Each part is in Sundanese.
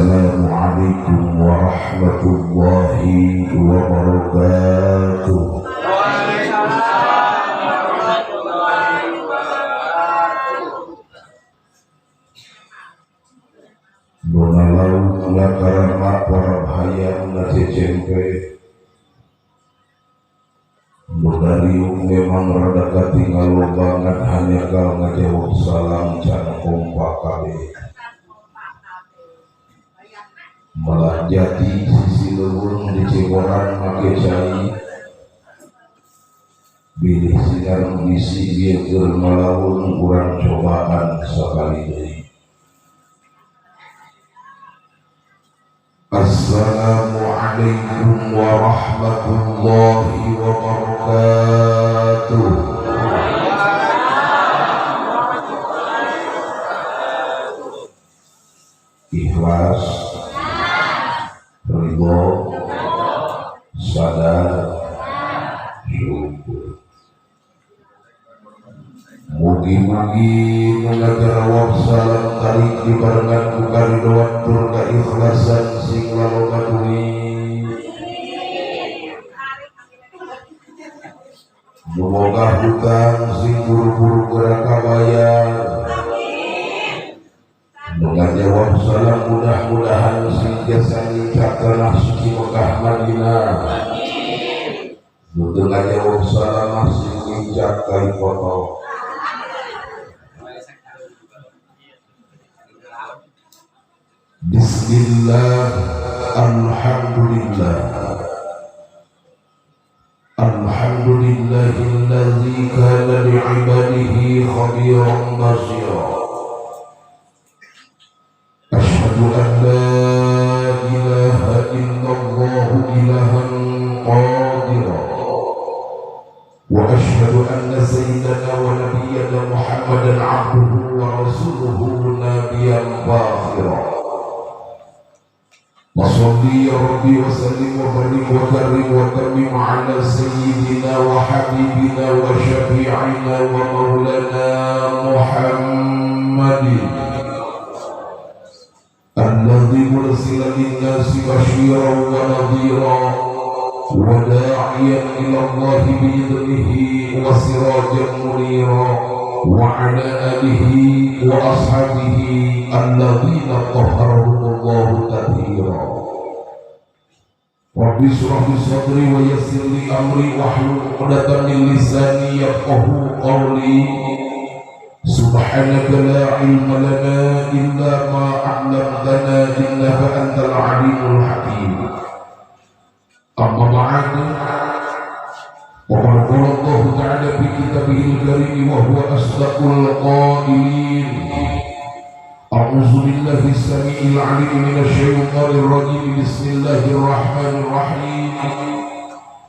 Assalamualaikum warahmatullahi wabarakatuh. Waalaikumsalam warahmatullahi wabarakatuh. Dona laut ngakarama para hayam ngacecempe. Dona riung memang rada katingal banget hanya kal ngajawab salam can kompak kabeh. Malah jati sisi leuweung di ceboran make cai. Bilih sinar mengisi bieu keur malawung urang cobaan sakali deui. Assalamualaikum warahmatullahi wabarakatuh. Ikhlas, ridho, sadar, syukur. Mugi-mugi ngajawab salam tarik dibarengan ku karidoan tur keikhlasan sing laloba duit. Mumoga hutang sing buru-buru geura kabayar. Ngajawab salam mudah-mudahan sing jasa nincak tanah suci Mekah Madinah. Nu teu ngajawab salam sing nincak kai koto. Bismillah, alhamdulillah, alhamdulillahilladzi kana li'ibadihi khabiran basira. Asyhadu an la ilaha illallah ilahan qadira wa asyhadu anna sayyidana wa nabiyyana Muhammadan abduhu wa rasuluhu nabiyyan fakhira. Wassalli ya Rabbi wa sallim wa barik wa karrim wa tammim ala sayyidina wa habibina wa syafi'ina wa maulana Muhammadin alladhi ursila lin-nasi basyiran wa nadhira wa da'iyan ila Allah bi'idnihi wa sirajan munira wa ala alihi wa ashabihi alladhina tahharahumullahu tathira. Rabbi shrah li sadri wa yassir li amri wahlul 'uqdatam min lisani yafqahu qawli. Subhanaka la ilma lana illa ma 'allamtana innaka antal alimul hakim. Amma ba'du. Wa qala Allahu ta'ala fi kitabihil karim wa huwa asdaqul qailin. A'udzu billahi as-sami'il 'alim minasy syaithanir rajim. Bismillahirrahmanirrahim.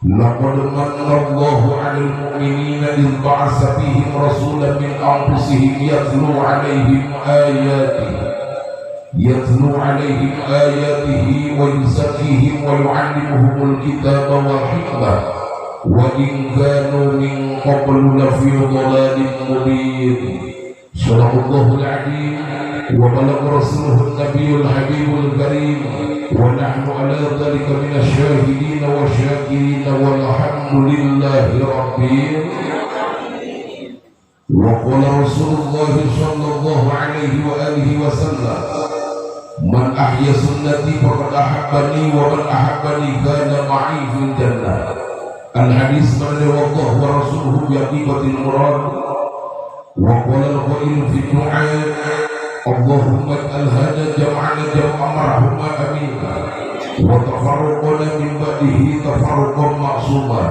Laqad manna Allahu 'alal mu'minina idh ba'atsa fihim rasulan min anfusihim yatlu 'alaihim ayatihi wa yuzakkihim wa yu'allimuhumul kitaba wal hikmah wa in kanu min qablu lafi dhalalin mubin. Shadaqallahul 'adzim wa balagha rasuluhun nabiyul habibul karim wa nahnu ala dhalika minasy syahidin wa syakirin walhamdulillahi rabbil alamin. Wa qala Rasulullah sallallahu alaihi wa alihi wasallam, man ahya sunnati faqad ahabbani wa man ahabbani kana ma'i fil jannah. Al hadis man wallahu wa rasuluhu bi haqiqatil murad. Wa qala al-qailu fi du'a, Allahumma ij'al hadha jam'ana jam'an marhuma amin wa tafarruqana min ba'dihi tafarruqan ma'suma.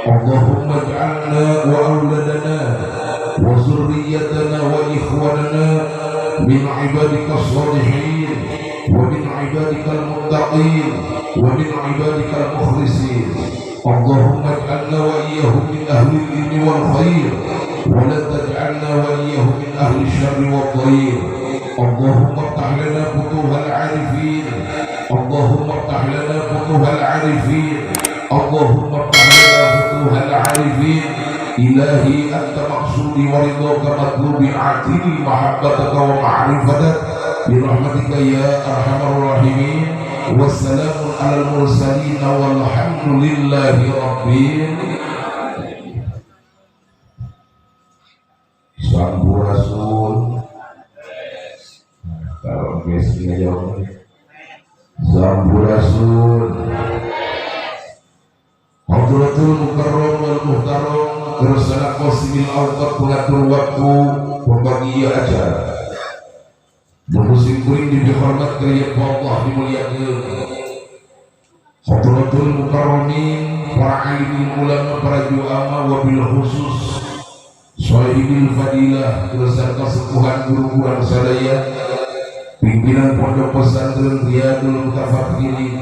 Allahumma ij'alna wa awladana wa zurriyyatana wa ikhwanana min ibadika as-salihin wa min ibadika al-muttaqin wa min ibadika al-mukhlisin. Allahumma ij'alna wa iyyahum min ahli al-ilmi wal khair wa la taj'alna wa iyyahum min ahli syarri wad dhair. Allahumma iftah lana futuhal 'arifin. Allahumma iftah lana futuhal 'arifin. Allahumma iftah lana futuhal 'arifin. Ilahi anta maqsudi wa ridhaka matlubi, a'tini mahabbataka wa ma'rifatak Birahmatika ya arhamar rahimin. Wassalamun alal mursalin walhamdulillahi rabbil. Sampurasun. Kalau biasanya jawab sampurasun. Hadratul Mukarram wal Muhtaram bersama Qasimil Awqat pengatur waktu pembagi acara. Musim kuring dihormat kalian Allah dimuliakan. Hadratul Mukarramin para alimin ulama para juama wabil khusus Sohibil Fadilah beserta kesepuhan guru-guru sadaya pimpinan pondok pesantren Riyadul Mutafakirin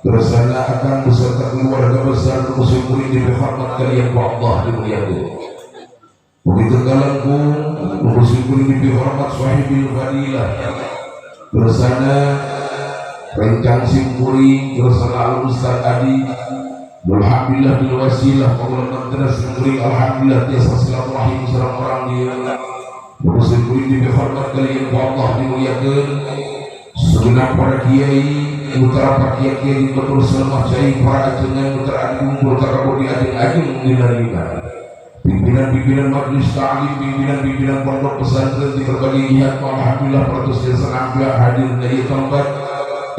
bersama akan beserta keluarga besar musim kuring dihormat kalian Allah dimuliakan. Begitu kalangkung musim kuring dihormat Sohibil Fadilah bersama rencang simkuring bersama Al Ustaz Adi. Alhamdulillah bil wasilah Allah mentera simkuring alhamdulillah tiasa silaturahim sareng orang dia. Musim kuring dihormat kalian Allah dimuliakan. Segenap para kiai putra para kiai betul selama cai para ajengan putra agung putra kabur di ajeng-ajeng dinarima. Pimpinan-pimpinan majelis ta'lim, pimpinan-pimpinan pondok pesantren di berbagai jihad, alhamdulillah protes jasa alhamdulillah hadir dari tempat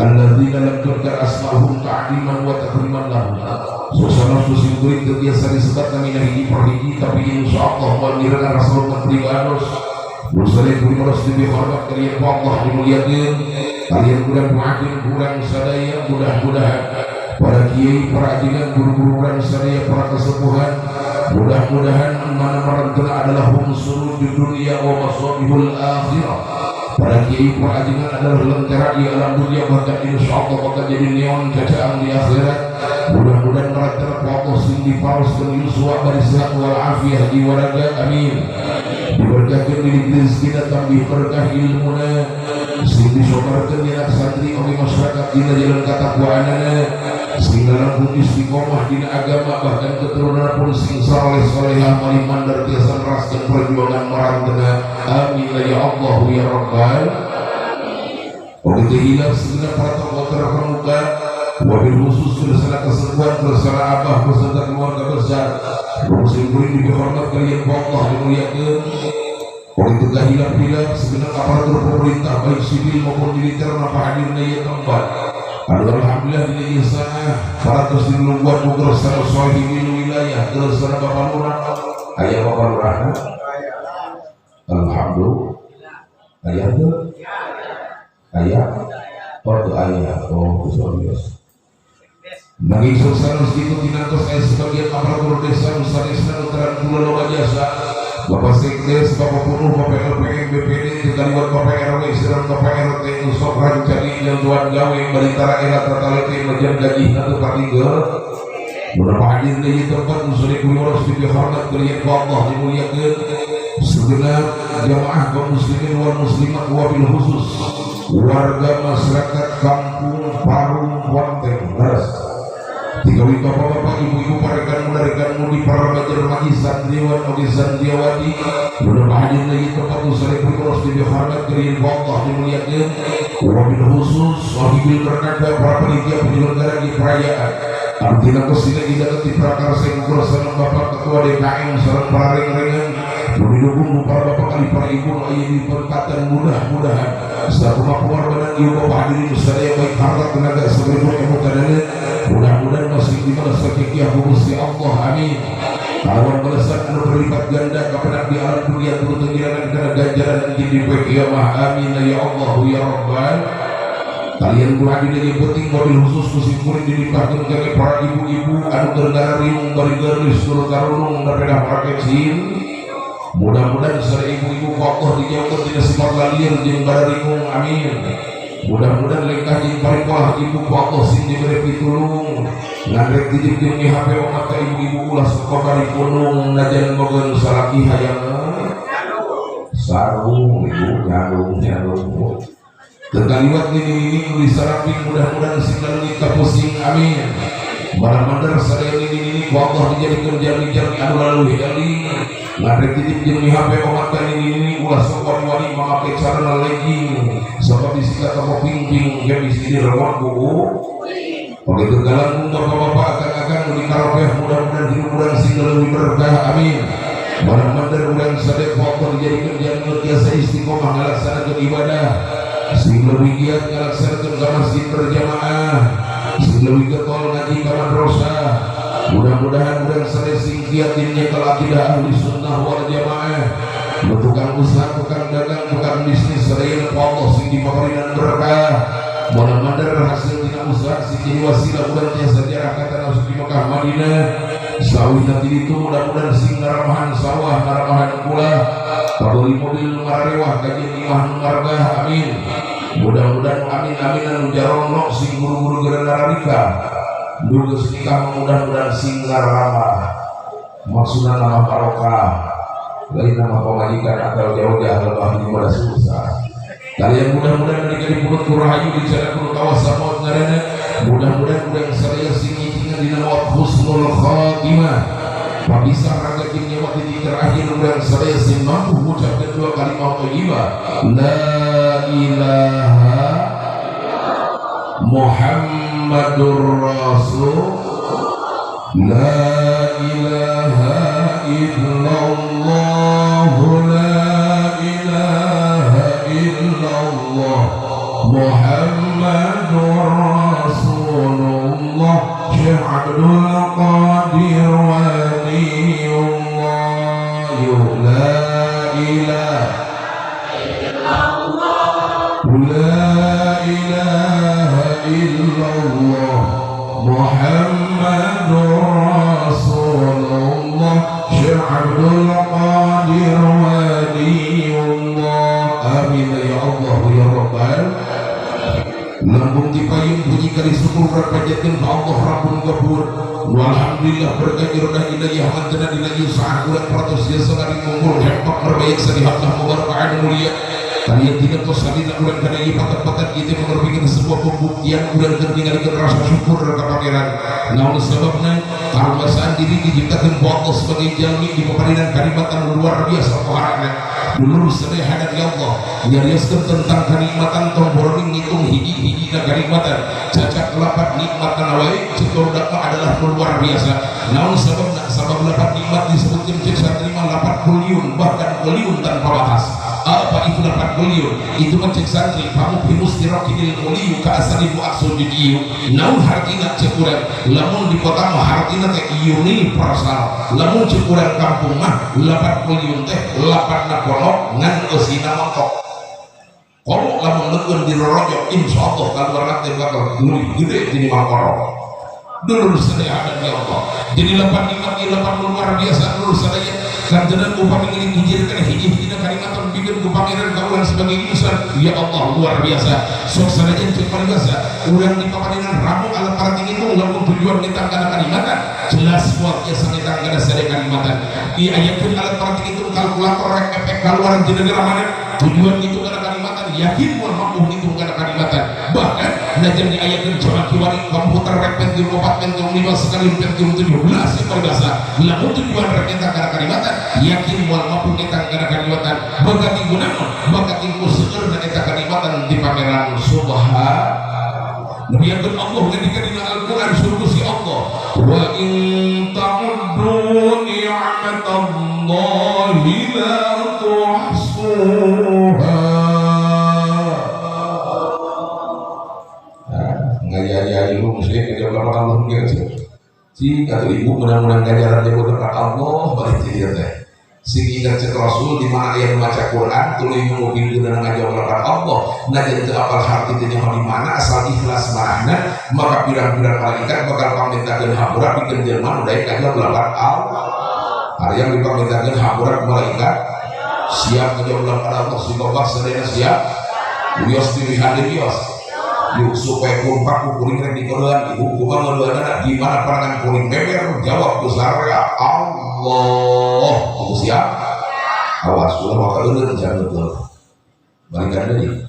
alladzina lam turkar asma'uhum ta'liman wa takriman lahum. Suasana musim kuring terbiasa disebut kami hiji per hiji, tapi insyaallah wal mirangan rasul pribadi. Musalih kuring harus dihormat kalian Allah dimuliakan. Kalian kurang muadin kurang sadaya mudah-mudahan para kiai, para ajengan, guru-guru kurang sadaya, para kesepuhan mudah-mudahan mana merentena adalah hum surud di dunia wa masabihul akhirah. Para kiai, para ajengan adalah lentera di alam dunia, bahkan insyaallah bakal jadi neon cacaan di akhirat. Mudah-mudahan merentena Allah sing diparos dan yuswa bari sehat wal afiyah di waraga, amin. Diberkahkan di rezeki tambih berkah ilmuna sing disobarkeun dina santri oge masyarakat dina jalan katakwaanana sing lampung istiqomah dina agama bahkan keturunan pun sing saleh salehah malih mandar tiasa neraskeun perjuangan marantena, amin ya Allah ya rabbal. Oge teu hilap segenap para tokoh terkemuka wabil khusus bersama kesepuhan bersama abah beserta keluarga besar musim kuring dihormat kalian Allah dimuliakan. Oleh itu hilap-hilap segenap aparatur pemerintah baik sipil maupun militer napa hadirna ieu tempat. Alhamdulillah di sana paratos di lungguan buker sareng sohibil wilayah geus sareng Bapak Lurah. Aya Bapak Lurah? Alhamdulillah. Aya teu? Aya? Oh teu aya. Oh serius. Nanging suasana segitu dinantos aya sebagian aparatur desa sanesna nuteran kula loba jasa. Bapak Sekdes, Bapak Penuh, Bapak LPM, BPD, Kaliwat Bapak RW, sareng Bapak RT, sok rancagi yang tuan gawe bari tara era tatalete majam gaji teu patinggal. Beberapa hadir di tempat musuh kuyoros dihormat kalian Allah dimuliakan. Segenap jamaah kaum muslimin wal muslimat wabil khusus warga masyarakat kampung Parung Ponteng Leres. Tiga bapak-bapak, ibu-ibu, para rekan muda, rekan mudi, para remaja-remaji, santriwan, oge santriwati, mudah hadir lagi tempat usaha kuyoros dihormat kalian Allah dimuliakan. Wabil khusus wabil berkata para panitia penyelenggara di perayaan. Artinya kesini tidak di prakarsa sareng Bapak Ketua DKM sareng para reng-rengan didukung para bapak kali para ibu aya di perempatan mudah-mudahan sakumaha pengorbanan ibu bapak hadirin sadaya baik harta tenaga seribu kemukadanna mudah-mudahan masih dibalas sakieu Gusti Allah, amin. Kawan balasan anu berlipat ganda kepada di alam dunia turut tengirangan kana ganjaran di poe kiamah, amin ya Allah ya rabbal. Kalian ku hadirin yang penting mobil khusus musim kuring dilimpahkeun ka para ibu-ibu anu keur ngarariung bari geulis tur karunung dapedah para kecil. Mudah-mudahan sada ibu-ibu ku Allah dijauhkeun tina sifat lalieur jeung bararingung, amin. Mudah-mudahan lengkah jeung parikolah ibu ku Allah sing dibere pitulung ngan rek titip jeung HP omat ka ibu-ibu ulah sok bari punung najan bogeun salaki hayang sarung ibu nyarung nyarung. Terkaliwat ini nulis saraping mudah-mudahan sing leungit kapusing, amin. Barang mandar sadaya ini ku Allah dijadikeun jalmi-jalmi anu laleuwih eling ngan rek titip jeung HP omat ka ini ulah sok wani-wani make carana legging sila kamu pingping yang di sini remot buku. Oke kegalang bapak-bapak akan-akan di karobeh mudah-mudahan hidup urang sing leuwih berkah amin. Mudah-mudahan urang sadaya foto dijadikan jalmi tiasa istiqomah ngalaksanakeun ibadah. Sing leuwih giat ngalaksanakeun ka masjid berjamaah. Sing leuwih getol ngaji ka madrasah. Mudah-mudahan urang sadaya sing giat dina akidah ahli sunnah wal jamaah. Tukang usaha, tukang dagang, tukang bisnis sadaya Allah sing dipaparinan berkah. Mudah-mudahan hasil dina usaha sing jadi wasilah urang tiasa jarah ka tanah suci Mekah Madinah. Sawih nanti itu mudah-mudahan sing ngaramahan sawah, ngaramahan kula, kabeli mobil mararewah kajian imah nu margah amin. Mudah-mudahan amin amin anu jarongrok sing guru-guru geura nararika. Nu geus nikah mudah-mudahan sing ngaramah. Maksudna nama barokah. Lain nama pemajikan atau jauh-jauh lebah di pada susah. Kalian mudah-mudahan menikah di mulut kurahayu di cara kudu tawasa maut ngaranna. Mudah-mudahan urang sadaya sing ngicingan dina maut husnul khatimah. Papisah raga jeung nyawa titik terakhir urang sadaya sing mampu ngucapkeun dua kalimat thayyibah. La ilaha Muhammadur Rasul. La ilaha illallah, la ilaha illallah Muhammadur Rasulullah. Syekh Abdul Qadir Waliullah. La ilaha illallah, la ilaha illallah Muhammadur Rasulullah. Syekh Abdul Qadir Waliullah. Amin ya Allah ya Rabbal. Lambung dipayung puji kali syukur panjatkeun ka Allah Rabbul Ghafur. Walhamdulillah berkah irodah hidayah mantena dina ieu saat urang paratos jasa ngaringumpul hempak berbaik sadihatlah mubarakah mulia. Kalian tidak tos sadina urang kana ieu pakat-pakat ieu teh merupakan sebuah pembuktian urang keur ningalikeun rasa syukur ka Pangeran. Naon sababna karumasaan diri diciptakeun ku Allah sebagai jalmi di paparinan kanikmatan luar biasa poharana. Dulur sadaya hadat ya Allah nyarioskeun tentang kanikmatan tong boroning ngitung hiji-hiji na kanikmatan. Cacak lapat nikmat kana wae cek barudak mah adalah luar biasa. Naon sababna sabab lapat nikmat disebutkeun cek santri mah lapat kuliun bahkan kuliun tanpa batas. Apa itu lapat kuliun? Itu mah cek santri kamu himus dirokidil kuliu ka asalibu aksul judiu. Naon hartina cek urang lamun di kota mah hartina teh universal. Lamun cek urang kampung mah lapat kuliun teh lapatna kolok ngan eusina montok. Kolok lamun leukeun dirorojok insyaallah kaluarna teh bakal leuwih gede tinimbang kolok. Dulur sadaya dan ya Allah. Jadi lapan nikmat ieu lapan luar biasa dulur sadaya. Kantenan upami ngiring hijirkeun hiji-hijina kanikmatan pikeun ku Pangeran ka urang sebagai insan. Ya Allah luar biasa. Sok sanajan cek paribasa urang di paparinan ramu alat parating itu lamun tujuan ngetang kana kanikmatan jelas moal biasa ngetang kana sadaya kanikmatan. Diayakeun alat parating itu kalkulator rek efek kaluaran di negara mana tujuan itu kana kanikmatan yakin moal mampu ngitung kana kanikmatan. Bahkan najan diayakeun zaman kiwari komputer rek Pentium 4 Pentium 5 sekali Pentium 17 yang paribasa lamun tujuan rek ngetang kana kanikmatan yakin moal mampu ngetang kana kanikmatan. Bakati gunaon bakati ku seueurna eta kanikmatan di Pangeran Subhanahu. Nabiyakeun Allah ngendika dina Al-Qur'an surga si Allah wa in ta'uddu ni'matallahi la tuhsuha. Ngaya-ngaya ibu mesti ngajawab lapan Allah geus. Cik atuh ibu mudah-mudahan ganjaran jauh dekat Allah balik ti dieu teh. Sing ingat cek Rasul di mana aya maca Quran tuluy mungkin guna ngajawab lapan Allah najan teu apal harti teh nyaho di mana asal ikhlas marahna maka pirang-pirang malaikat bakal pangmintakeun hampura pikeun jelema nu daek ngajawab lapan Allah. Ari yang dipangmintakeun hampura ku malaikat siap ngajawab lapan Allah si bapak sadayana siap wios pilihan deui wios. Yuk supaya kompak ku kuring rek dikodean ibu kumaha ngadoanana di mana parangan kuring beber jawab ku sararea Allah. Itu siap? Awas ulah maka eureun jangan betul. Balikan deui.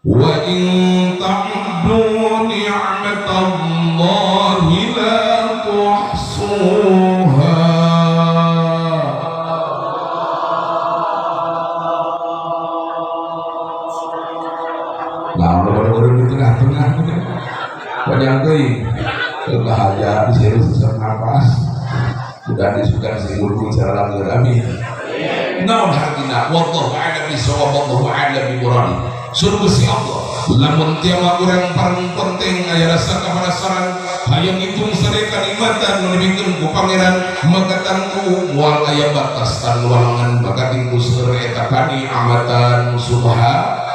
Wa in ta'uddu ni'matallahi la tuhsuha. Nah, Beureum di tengah-tengah panjang teuing bahagia bisa sesak napas sudah disukan sing cara langgeur amin. Naon hartina wallahu a'lam bissawab wallahu a'lam bi muradi. Surga si Allah lamun tiap urang paling penting aya rasa kapanasaran hayang ngitung sadaya nikmatan nu dibikeun ku pangeran maka tangtu moal aya batas tan walangan bakating ku seueur eta kani'amatan subhan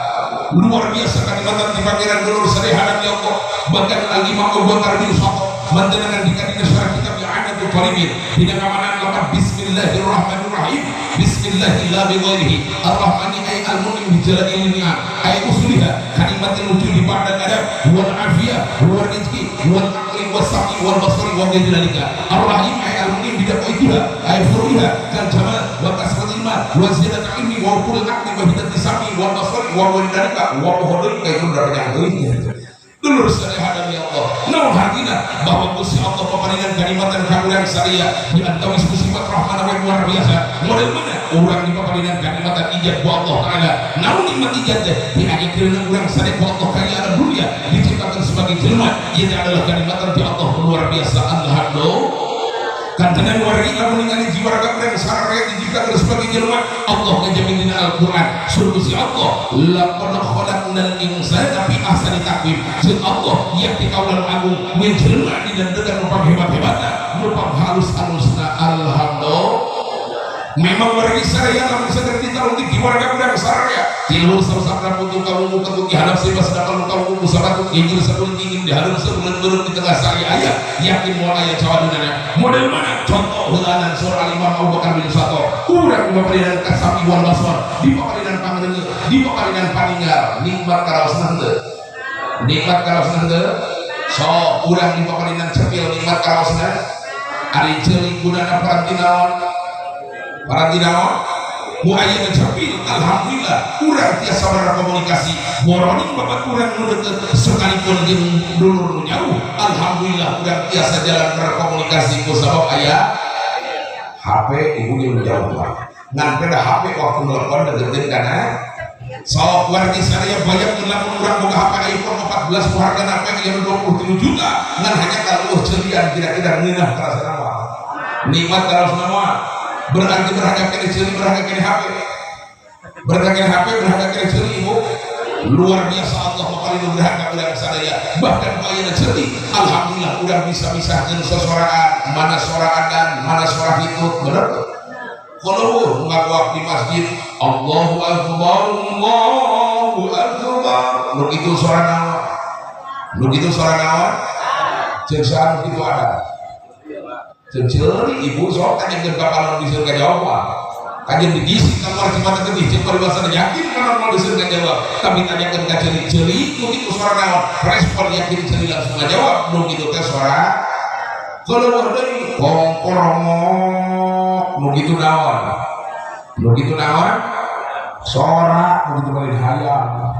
luar biasa kanikmatan di pangeran dulur sadaya ya Allah. Bahkan Al-Imam Abu Bakar bin Khattab mantenan di kadina syarah kitab I'anatul Talibin dina kamanan laqad bismillahirrahmanirrahim bismillahillah bi ghairihi arrahmani ay al-mu'min bi jalali ni'am ay usuliha kalimatil wujudi ba'da adab wal afiyah wal rizqi wal aqli was sam'i wal basari wa ghairi dzalika arrahim ay al-mu'min bi daqaiha ay furuha kal jamal wa kasratil mal wa ziyadat ilmi wa qul aqli wa hidati sam'i wal basari wa ghairi dzalika wa muhaddir kaitun darajah ghairihi. Dulur sadaya ya Allah. Naon hartina bahwa Gusti Allah paparingan kanikmatan ka urang sadaya di antawis sifat rahman wa luar biasa. Model mana urang dipaparingan kanikmatan ijab ku Allah taala. Naon nikmat ijab teh diayakeun urang sadaya ku Allah kaya alam dunia diciptakan sebagai jelema ieu adalah kanikmatan ti Allah luar biasa. Alhamdulillah. Kantenan wargi lamun ningali jiwa raga urang sararea diciptakan sebagai jelema Allah ngajamin dina Al-Qur'an surga si Allah laqad khalaqnal insana fi ahsani taqwim. Ceuk Allah yakti kaulan agung mun jelema didandegan nu hebat-hebatna nu halus-halusna. Alhamdulillah. Memang wargi saraya lamun sadar ditaruh di jiwa raga urang sararea tilu sabda putu kamu muka di hadap sebab sedang kamu sabatut injil sebelum ingin di hadap sebelum beureum di tengah sari aya yakin moal aya cawadunana. Model mana contoh heulanan surah Al-Imam Abu Bakar bin Khattab urang dipaparinan kasami wal basar dipaparinan pangreungeut dipaparinan paninggal nikmat karaosna henteu nikmat karaosna henteu sok urang dipaparinan cepil nikmat karaosna ari ceulik gunana paranti naon paranti naon mu ayeuna cepil alhamdulillah urang tiasa berkomunikasi boroning babat urang nu deukeut sekalipun jeung dulur nu jauh alhamdulillah urang tiasa jalan berkomunikasi ku sabab aya HP ibu jeung jauh mah ngan peda HP waktu nelpon deukeutkeun kana sok wargi sadaya banyak lamun urang boga HP iPhone 14 ku hargana HP ieu 23 juta ngan hanya kalau ceulian kira-kira ngeunah karasana mah nikmat karasana mah berarti berharga kene ceuli berharga kene HP berharga kene HP berharga kene ceuli ibu luar biasa Allah makarin berharga urang sadaya bahkan ayeuna ceuli alhamdulillah urang bisa misahkeun sosoraan mana suara adan mana suara hitut bener kalau ngakuak di masjid Allahu akbar Allahu akbar nu kitu suara naon nu kitu suara naon ceuk saha nu kitu ada ceuli ibu sok kanjeun kapal di surga jawab mah kanjeun digisi keluar cimata getih ceuk paribasana yakin kana moal di surga jawab tapi tanyakeun ka ceuli ceuli nu kitu suara naon respon yakin ceuli langsung ngajawab nu kitu teh suara keluar deui kongkorongok nu kitu naon nu kitu naon sora nu kitu paling hayang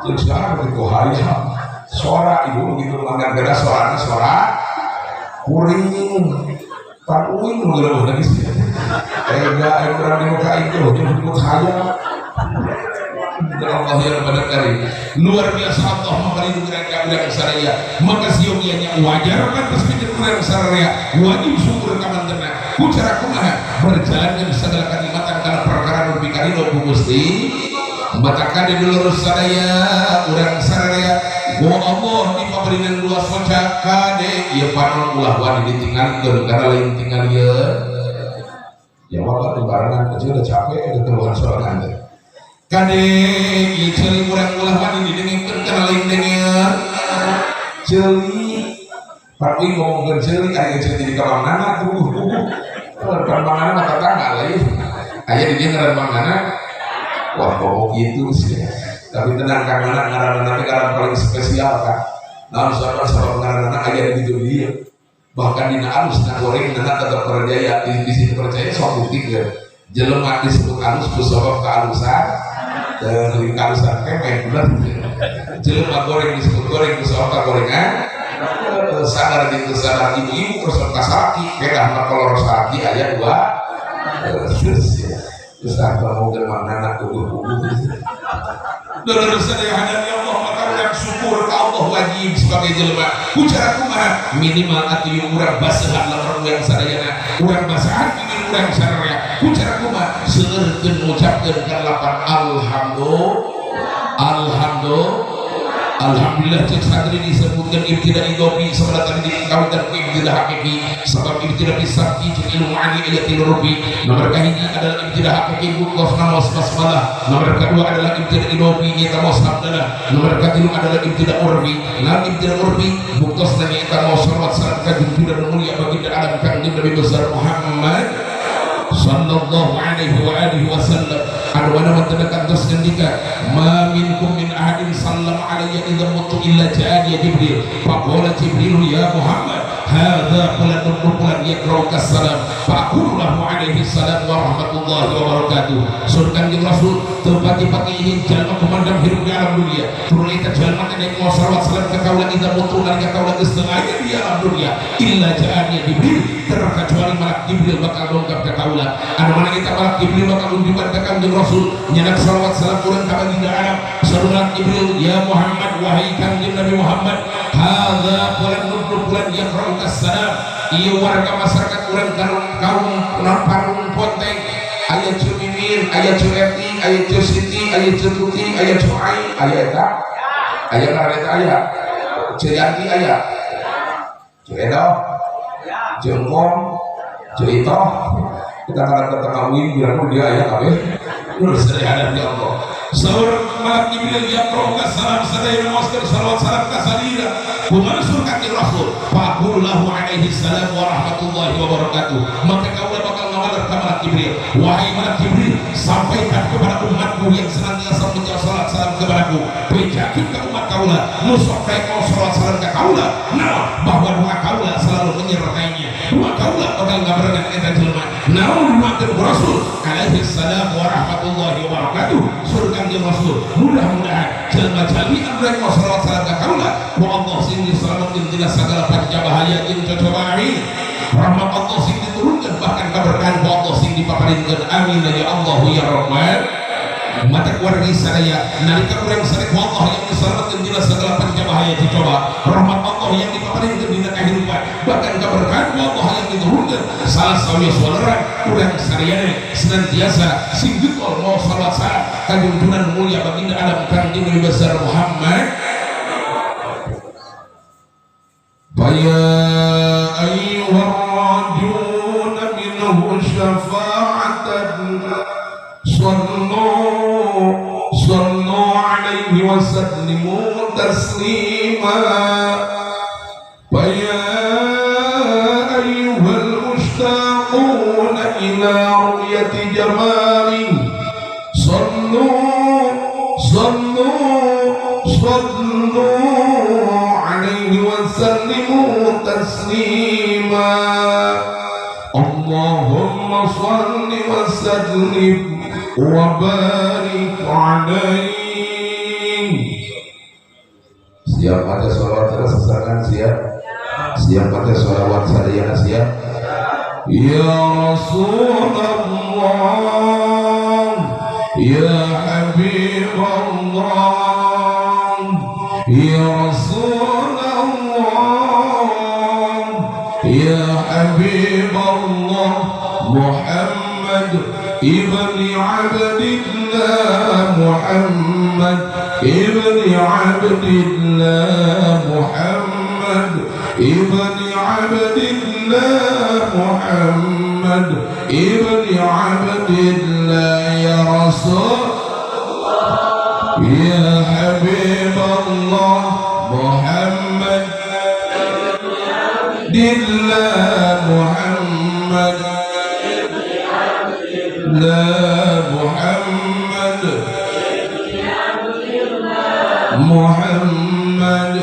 ceuk saha nu kitu hayang sora ibu nu kitu langgan beda sorana sora kuring pan uing nu geuleuh lagi sih ega aing urang di muka aing teh jeung hayang Allah ya rabbal karim luar biasa Allah memberi dukungan ka urang sadaya maka siogianya wajar pantes pikir urang sadaya wajib syukur ka mantena ku cara kumaha berjalankeun segala kanikmatan kana perkara nu dikarido ku Gusti matakan di dulur sadaya urang sadaya ku Allah dipaparinan dua soca kade ieu panon ulah wani ditinggalkeun kana lain tinggal ieu jawab atuh barengan kecil udah capek eta keluhan sorangan teh kade ieu ceuli urang ulah wani didengengkeun kana lain denger ceuli papi ngomongkeun ceuli aya ceuli di kamangana tuh kamangana mah tetangga lain aya di dieu ngaran mangana wah ngomong gitu sih tapi tenang kang ngaran ngaran ngaran paling spesial kan naon sabab ngaranna aya di ditu dieu bahkan dina alus na goreng nana tetap percaya di situ percaya sok bukti jelema disebut alus ku sabab kealusan dari kealusan kemek bener jelema goreng disebut goreng ku sabab kagorengan sadar gitu sadar ibu-ibu terus ka salaki beda mah kolor salaki aya dua terus terus apa mau geus manana kubu-kubu dulur sadaya hadani Allah maka urang syukur syukur ka Allah wajib sebagai jelema. Ku cara kumaha minimal atuh urang basehan lamun urang sadayana, urang basahan bibir urang sararea. Ku cara kumaha seueurkeun ngucapkeun kana lapan alhamdulillah. Alhamdulillah. Alhamdulillah cek santri disebutkan ibtida idofi sebelah tadi dikawitan ku ibtida hakiki sebab ibtida bisabki cek ilmu ani ilatil rubi. Nomor kahiji adalah ibtida hakiki bukos namos basmalah. Nomor kedua adalah ibtida idofi nyata mos hamdalah. Nomor ketilu adalah ibtida urfi. Nah ibtida urfi buktos nyata mos salawat salam ka junjungan mulia baginda alam kangjeng Nabi besar Muhammad sallallahu alaihi wa alihi wasallam. Anu mana wonten kantos ngendika ma minkum min ahadin sallama alayya idza mutu illa ja'ani Jibril faqala Jibril ya Muhammad hadza fulanun fulan yaqra'u kassalam faqulu lahu alaihi salam wa rahmatullahi wa barakatuh. Sur Kanjeng Rasul teu pati-pati ingin jalma kumandang hirup di alam dunia turun eta jalma teh nek mau salawat salam ka kaula idza mutu nalika kaula geus teu aya di alam dunia illa ja'ani Jibril terkecuali malak Jibril bakal dongkap ka kaula. Anu mana kita malak Jibril bakal unjukan ka Kanjeng Rasul nyanak salawat salam urang ka baginda alam. Sarulat Jibril ya Muhammad wahai Kanjeng Nabi Muhammad hadza fulan fulan yaqra'u kassalam. Ieu warga masyarakat urang kaum parung ponteng aya Cu Mimin, aya Cu Eti, aya Cu Siti, aya Cu Tuti, aya Cu Ai, aya eta aya ngaran eta aya Cu Yanti aya Cu Edo, Cu Engkong, Cu Itoh. Kita ngaran ke tengah wing bilang dia aya kabeh. Nur sadaya ya Allah. Saur malak Jibril yaqra'u kassalam sadaya maoskeun salawat salam ka salira kumaha sur kanjeng Rasul faqulu lahu alaihi salam wa rahmatullahi wa barakatuh. Maka kaula bakal ngawaler ka malak Jibril, wahai malak Jibril sampaikan kepada umatku yang senantiasa mengucap salat salam kepadaku, bejakeun ka umat kaula nu sok rek salat salam ka kaula naon bahwa doa kaula selalu menyertainya, doa kaula bakal ngabarengan eta jelema. Naon doakeun Rasul alaihi salam wa rahmatullahi wa barakatuh. Sur Kanjeng Rasul mudah-mudahan jelma-jalmi anu rek salawat salam ka kaula ku Allah sing diselametkeun tina sagala panca bahaya jeung cocobaan. Amin. Rahmat Allah sing diturunkeun bahkan kaberkahan ku Allah sing dipaparinkeun. Amin ya Allah ya Rahman. Mata wargi sadaya nalika urang sadaya ku Allah yang diselametkeun tina sagala panca bahaya dicoba, rahmat Allah yang dipaparinkeun dina kahirupan bahkan kaberkahan ku Allah yang diturunkeun salah sawios waleran urang sadayana senantiasa sing getol mau salawat salam ka junjungan mulia baginda alam Kanjeng Nabi besar Muhammad. Faya ayyuhar rajuna minhu syafa'atan sallu alaihi wa sallimu taslima. Faya ayyuhal mushtaquna ila ru'yati jamali sallu sallu sallu alaihi wa sallimu taslima. Allahumma salli wa sallim wa barik alaihi. Siap baca sholawat sesarengan siap. Siap baca sholawat sadayana siap. Ya Rasulullah ya Habibullah ya Rasulullah ya Habibullah Muhammad ibni Abdillah Muhammad ibni Abdillah Muhammad ibni Abdillah Muhammad ibni Abdillah ya Rasul ya Habibullah Muhammad Abdillah Muhammad la Muhammad Muhammad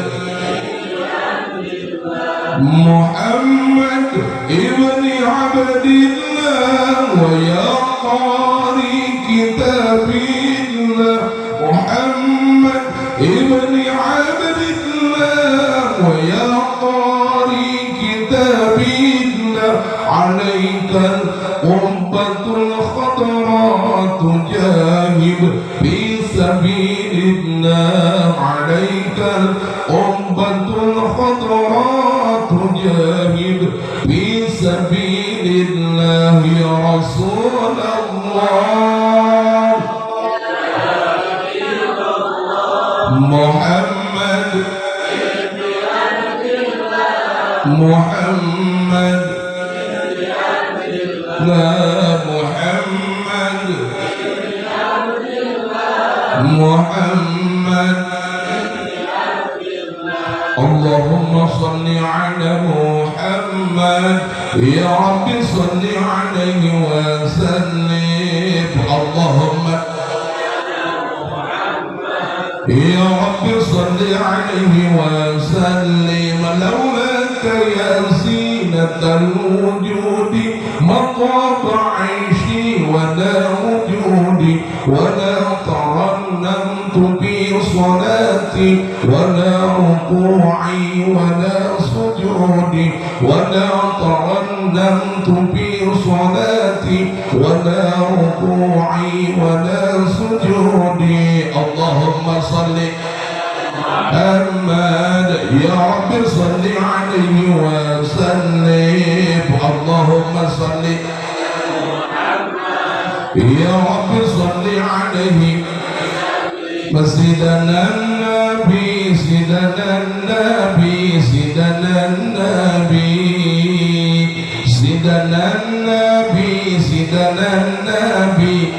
Muhammad ibni Abdillah wa ya qari kitabillah Muhammad ibni Abdillah wa ya qari kitabillah alaika al-qubbatul khadra tujahid fi sabilillah alaika Muhammad la Muhammad Muhammad. Allahumma salli ala Muhammad ya Rabbi salli alaihi wa sallim. Allahumma ya Rabbi salli alaihi wa sallim. Laulaka ya zinatal wujudi maqaba aishi wa la wujudi wa la tarannamtu bi salati wa la ruku'i wa la sujudi wa la tarannamtu bi salati wa la ruku'i wa la sujudi. Allahumma salli Muhammad ya Rabbi salli alaihi wa sallim. Allahumma salli ya Rabbi salli alaihi. Sidana Nabi, sidana Nabi, sidana Nabi, sidana Nabi, sidana Nabi,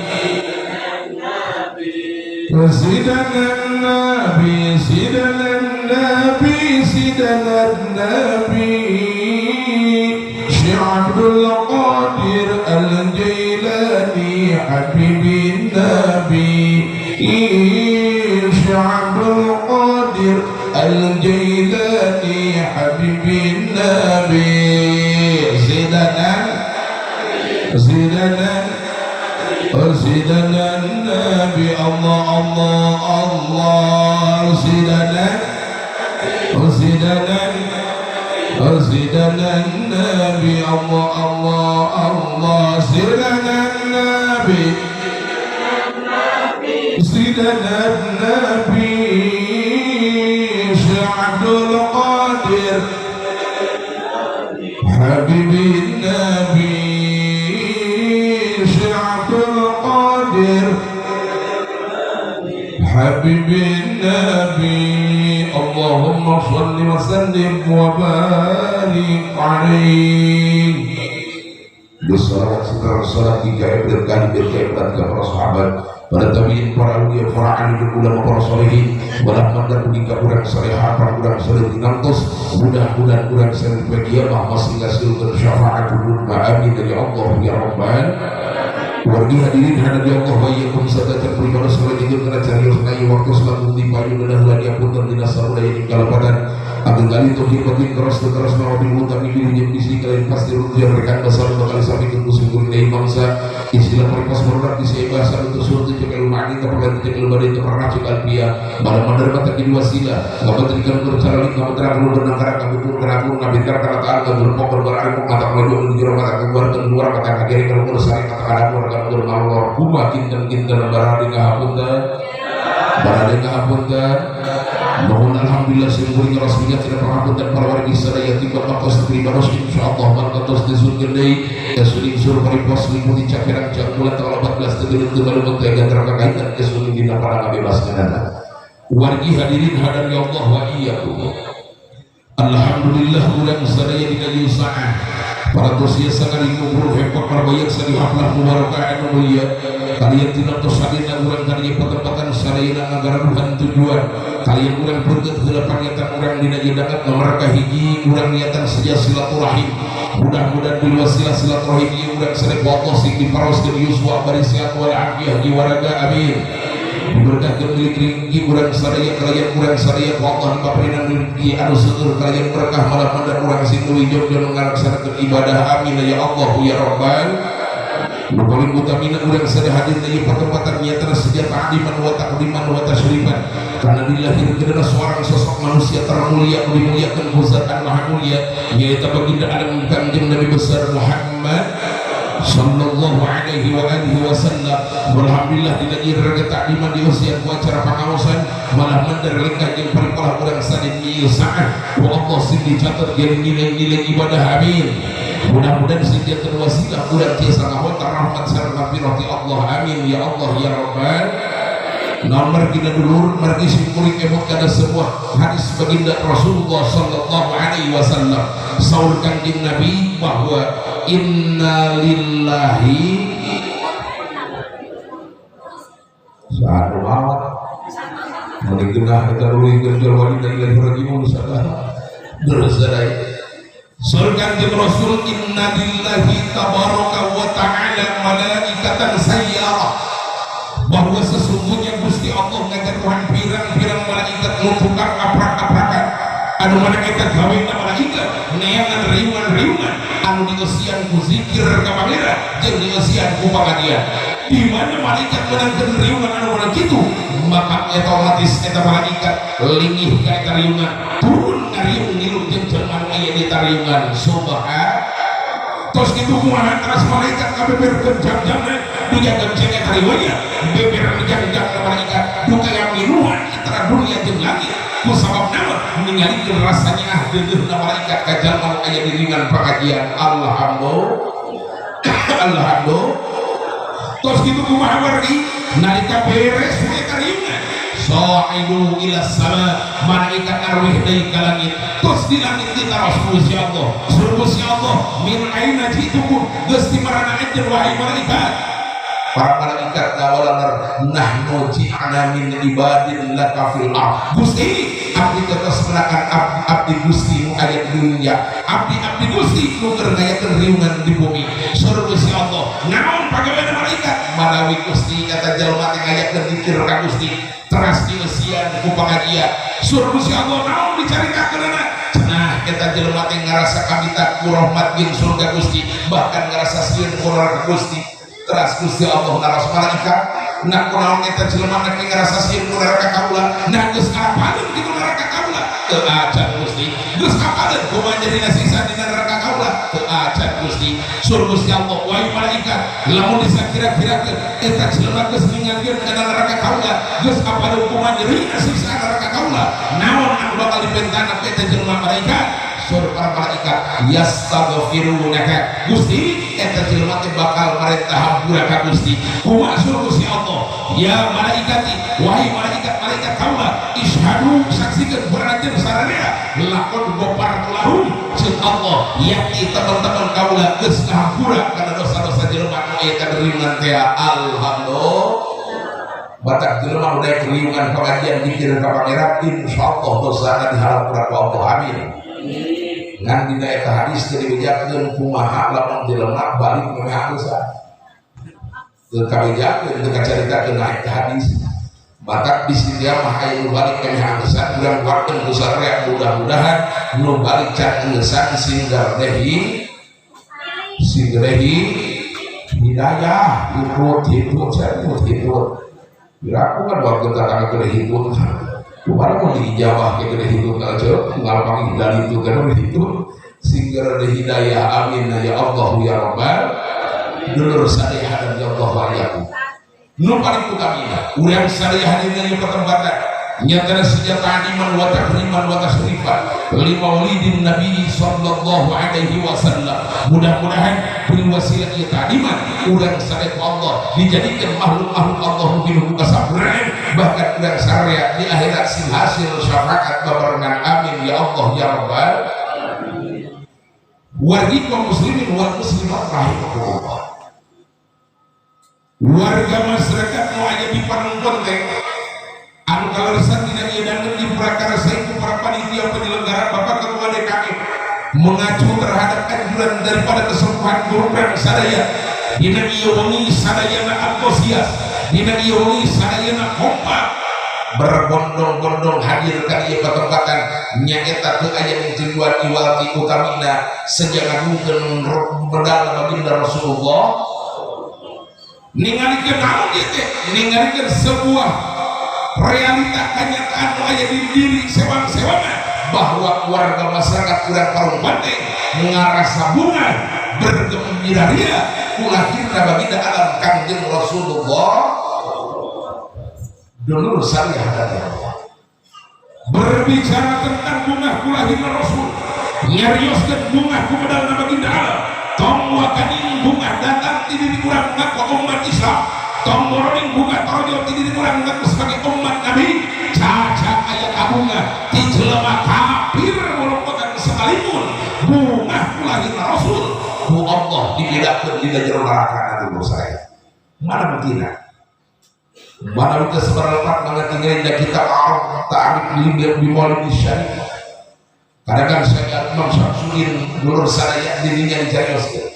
sidana Nabi, sidana Nabi, sidana Nabi. Syekh Abdul Qadir Al-Jailani Habibin Nabi, Syekh Abdul Qadir Al-Jailani Habibin Nabi. Sidana sidana sidana Nabi. Allah Allah Allah. Sidana sidana sidana Nabi. Allah Allah Allah. Sidana Nabi, sidana Nabi. Syekh Abdul Qadir Habibin Nabi, Syekh Abdul Qadir Habibin Nabi. Allahumma salli wa sallim wa barik alaihi. Bersalawat serta salam tiga berkali berkaitan ke para sahabat, para tabi'in, para awliya, para alim, ulama, para solehin, para mandar menikah kurang soleha, para kurang soleh dinantos, mudah-mudahan kurang soleh kiamah masih ngasilkan syafaatul amin dari Allah ya Rabbal. Wargi hadirin hadirin Allah wa iyyakum sadatan pribadi soleh itu kena carios nayi waktu selalu di payu dan lan yapunten dina sarulaya ing kalapadan abdul kali tauhid batin keras keras mawabil utami bil bisi kalian pasti rujuk rekan besar bakal sami musim kuring bangsa istilah perkos merudak di bahasa untuk surat cek ilmu terperlan cek ilmu itu pernah cek alpia malam menerima terkini wasilah ngabatrikan bercara lik ngabatrang lu bernangkara kabur kerakur ngabikar karataan ngabur berarif mata maju jero mata keluar keluar mata kageri kalau sari mata kadang keluar malor kuma kinten-kinten baradi ngahapunten baradi ngahapunten. Mohon alhamdulillah simkuring rasminya tidak pangapunten para wargi sadaya tiba makos pribados insyaallah markatos di surga deui kasuning sur paripos liputi caperang bulan tanggal 14 tegelung tegalung teh gantara kakaitan kasuning dina para ngabebaskeunana. Wargi hadirin hadirin Allah wa iyyakum. Alhamdulillah urang sadaya dina ieu saat para tosia sangat dikumpul hepok parbayang sari haflah mubarakah anu mulia kalian tidak tos sadina urang kalian patempatan sadayana ngagaraduhan tujuan kalian urang peukeut heula paniatan urang dina ieu dakat ngamarka hiji urang niatan seja silaturahim mudah-mudahan bil wasilah silaturahim ieu urang sadaya Allah sing diparoskeun yuswa bari sehat wal afiyah jiwaraga amin. Diberkahkeun milik ringki urang sadaya kalian urang sadaya ku Allah dipaparinan ringki anu seueur kalian berkah malah mandar urang sing leuwih jog-jog ngalaksanakeun ibadah amin ya Allah ya Rabbal. Nu paling utamina urang sadaya hadir di pertempatan nyata sedia ta'liman wa taqdiman wa tasyrifan karena dilahirkeun seorang sosok manusia termulia dimuliakan ku zat anu maha mulia nyaeta baginda alam Kangjeng Nabi besar Muhammad sallallahu alaihi wa alihi wasallam. Alhamdulillah dina ieu raga takdiman di usia ku acara pangaosan malah mandar lengkah jeung parikolah urang sadaya ieu saat ku Allah sing dicatet jadi nilai-nilai ibadah amin. Mudah-mudahan sing janten wasilah urang tiasa ngahontar rahmat sareng maghfirah ti Allah amin ya Allah ya Rabbal. Naon margina dulur margi simkuring emot kana sebuah hadis baginda Rasulullah sallallahu alaihi wasallam saur Kangjeng Nabi bahwa inna lillahi satu awat meninggal kita dulu jual walina ilahi rajiun salah bersadai saur Kangjeng Rasul inna lillahi tabaraka wa ta'ala malaikatan sayyarah bahwa sesungguhnya Gusti Allah ngajaruhan pirang-pirang malaikat nu tukang aprak-aprakan anu malaikat gawe na malaikat neangan riungan-riungan anu dieusian ku zikir ka pangeran jeung dieusian ku pangajian. Di mana malaikat menangkeun riungan anu mana kitu maka otomatis eta malaikat lingih ka eta riungan turun ngariung ngilu jeung jelema anu aya di tariungan. Subhan terus kitu kumaha teras malaikat ngabeberkeun jam-jamna dunya genceng eta riwaya beber jam-jam malaikat duka ngamiluan antara dunia jeung langit ku sabab naon ningalikeun rasanya deudeuhna malaikat ka jalma nu aya di riungan pangajian. Alhamdulillah alhamdulillah. Terus kitu kumaha wargi nalika beres we ka riungan sa'idu ila sama malaikat arwih deui ka langit terus di langit ditaros Gusti Allah suruh Gusti Allah min aina jitukum geus di marana anjeun wahai malaikat. Para malaikat ngawalaner nahnu ji'na min ibadin laka fil ardh. Gusti abdi tetes menakan abdi Gusti nu aya di dunia abdi-abdi Gusti nu keur ngayakeun riungan di bumi. Suruh Gusti Allah naon pagawean malaikat manawi Gusti eta jalma teh ngayakeun zikir ka Gusti teras dieusian ku pangajian. Suruh Gusti Allah naon dicaritakeunana cenah eta jelema teh ngarasa kabita ku rahmat jeung surga Gusti bahkan ngarasa sieun ku neraka Gusti. Teras Gusti Allah naros malaikat nah kunaon eta jelema teh ngarasa sieun ku neraka kaula nah geus apaleun kitu neraka kaula teu acan Gusti geus apaleun kumaha jadi siksa dina neraka kaula teu acan Gusti. Suruh Gusti Allah wahai malaikat lamun disakira-kirakeun eta jelema geus ningalikeun kana neraka kaula geus apaleun kumaha jadi siksa neraka kaula naon anu bakal dipentana ku eta jelema malaikat. Suruh para malaikat yastaghfirunaka Gusti eta jelema teh bakal marentah hampura ka Gusti. Kumaha suruh Gusti Allah ya malaikati wahai malaikat-malaikat kaula ishadu saksikeun baranjeun sararea laqad ghafartu lahum ceuk Allah yakni teman-teman kaula geus ngahampura kana dosa-dosa jelema anu aya kana riungan teh. Alhamdulillah batak jelema nu daek riungan pangajian dikir ka pangeran insyaallah dosana dihampura ku Allah. Amin. Ngan dina eta hadis teh dibejakeun kumaha lamun jelema balik memeh dosa teu kabejakeun teu kacaritakeun eta hadis batak di sini mah aya nu balik memeh dosa urang kuatkeun ku sararea mudah-mudahan nu balik can geusang sing gardehi hidayah ikut hitut ikut hitut piraku kan warga datang ke hitut kemarin mau dijawab ke gede hidup kalau jauh ngalami dari itu kan itu sehingga ada hidayah. Amin ya Allah ya Rabbal dulur sadaya dan ya Allah wa yaku nu paling utamina urang sadaya dina ieu pertempatan nyatana senjata iman wa takriman wa tasrifan li maulidin nabi sallallahu alaihi wasallam. Mudah-mudahan bil wasilah ieu ta'liman urang sadaya Allah dijadikan makhluk-makhluk Allah nu kasampurna bahkan urang sararea di akhirat sin hasil syafaat babarengan. Amin ya Allah ya Rabbal wargi kaum muslimin wal muslimat rahimakumullah. Warga masyarakat nu aya di Panungkon teh anu kaleresan dina ieu danget di prakarsa ku para panitia penyelenggara Bapak Ketua DKM mengacu terhadap anjuran daripada kesepuhan guru urang sadaya dina ieu wengi sadayana antusias dina ieu wengi sadayana kompak berbondong-bondong hadir ka ieu patempatan nyaeta teu aya nu tujuan iwal ti utamina sejak ngagungkeun medal baginda Rasulullah ningalikeun naon ieu teh ningalikeun sebuah realita kenyataan nu aya di diri sewang-sewangan bahwa warga masyarakat urang Parung Banteng ngarasa bunga bergembira ria ku lahirna baginda alam Kangjeng Rasulullah dulur salih dari Allah. Berbicara tentang bunga ku lahirna Rasul nyarioskeun bunga ku medalna baginda alam tong wakaning bunga datang ti diri urang ngaku umat Islam tong moroning bunga torojol ti diri urang ngaku sebagai Allah dibedakeun dina jero neraka dulur saya. Mana buktina? Mana bukti seberapa mana tinggal di kitab Arab Ta'arif di Maulid Syarif. Kadang saya Imam Syamsuddin dulur sadaya dirinya dicarioskeun.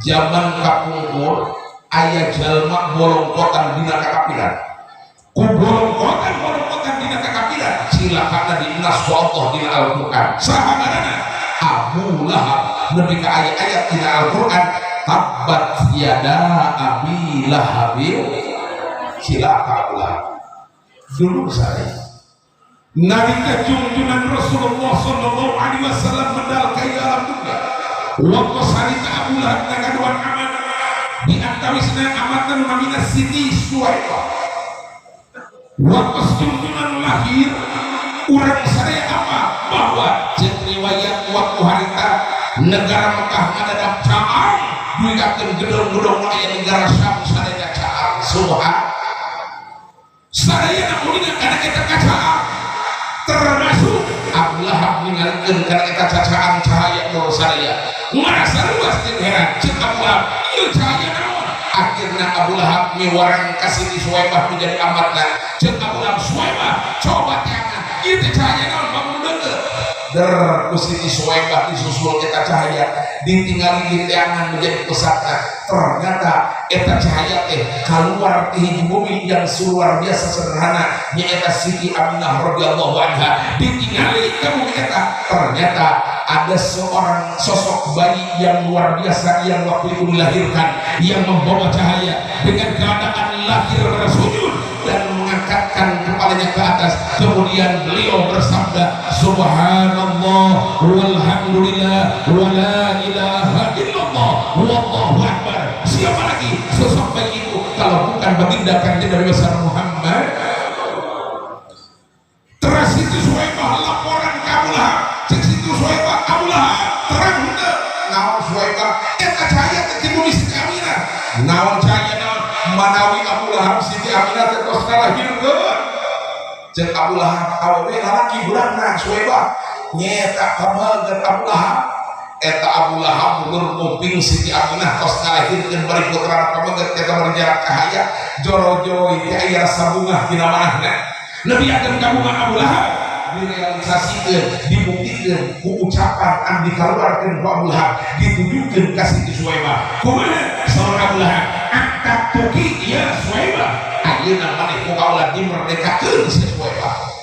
Zaman kapungkur aya jalma bolongkotan dina kakapiran. Ku bolongkotan dina kakapiran cilakana dinas ku Allah dina Al-Qur'an. Saha ngaranna? Abu Lahab. Nepi ka aya ayat dina Al-Qur'an tabbat yada abi lahabin cilaka Abu Lahab. Dulur sadaya nalika junjungan Rasulullah sallallahu alaihi wasallam medal ka alam dunia waktu sarita Abu Lahab ngagaduhan amat di antawisna amatna nu namina Siti Suwaibah. Waktu junjungan lahir urang sadaya apa bahwa ceuk riwayat waktu harita negara Mekah ngadadap caang duikakeun gedong-gedong nu aya negara Syam sadaya caang subhan sadaya uninga kana eta kacaang termasuk Abu Lahab ningalikeun kana eta cacaang cahaya nur sadaya ngarasa luas jeung heran ceuk Abu Lahab ieu cahaya naon. Akhirna Abu Lahab miwarang ka Siti Suwaibah menjadi amatna. Ceuk Abu Lahab, Suwaibah coba teangan ieu teh cahaya naon bangun deukeut der ku Siti Suwaibah disusul eta cahaya ditinggali di teangan menjadi pusatna. Ternyata eta cahaya teh keluar ti hiji bumi yang luar biasa sederhana nyaeta Siti Aminah radhiyallahu anha. Ditingali ka bumi eta ternyata ada seorang sosok bayi yang luar biasa yang waktu itu dilahirkan yang membawa cahaya dengan keadaan lahir bersujud dan mengangkatkan kepalanya ke atas. Kemudian beliau bersabda subhanallah walhamdulillah wala ilaha illallah wallahu akbar. Siapa lagi sosok bayi itu kalau bukan baginda Kanjeng Nabi besar Muhammad? Teras itu Suwaibah laporan ke Abu Lahab. Cek situ Suwaibah, Abu Lahab terang henteu naon Suwaibah eta cahaya teh ti bumi Siti Aminah. Naon cahaya naon manawi Abu Lahab Siti Aminah teh tos ngalahirkeun. Cek Abu Lahab awewe lalaki budakna Suwaibah nyeta pameget Abu Lahab. Eta Abu Lahab mundur nguping Siti Aminah tos ngalahirkeun bari putrana pameget eta berjarak cahaya joro-joro teh aya rasa bungah dina manahna. Nepi akan kabungan Abu Lahab direalisasikeun dibuktikeun ku ucapan anu dikaluarkeun ku Abu Lahab ditujukeun ka Siti Suwaibah. Kumaha saur Abu Lahab? Angkat tuki ya Suwaibah ayeuna maneh ku kaula dimerdekakeun si Suwaibah.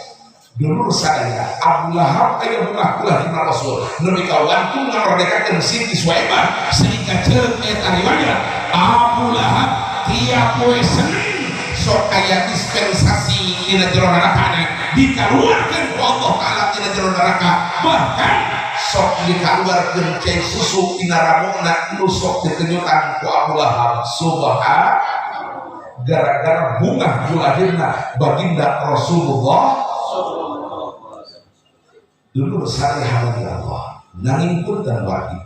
Dulur sadaya Abu Lahab aya bungah kula dina Rasul nepi ka wantun ngamerdekakeun Siti Suwaibah sehingga ceuk eta riwayat Abu Lahab tiap poe Senin sok aya dispensasi dina jero neraka dikaluarkeun ku Allah Ta'ala dina jero neraka. Bahkan sok dikaluarkeun cai susu dina ramona nu sok dikenyutan ku Abu Lahab. Subhan gara-gara bungah lahirna baginda Rasulullah. Dulur sadaya Allah nanging punten wargi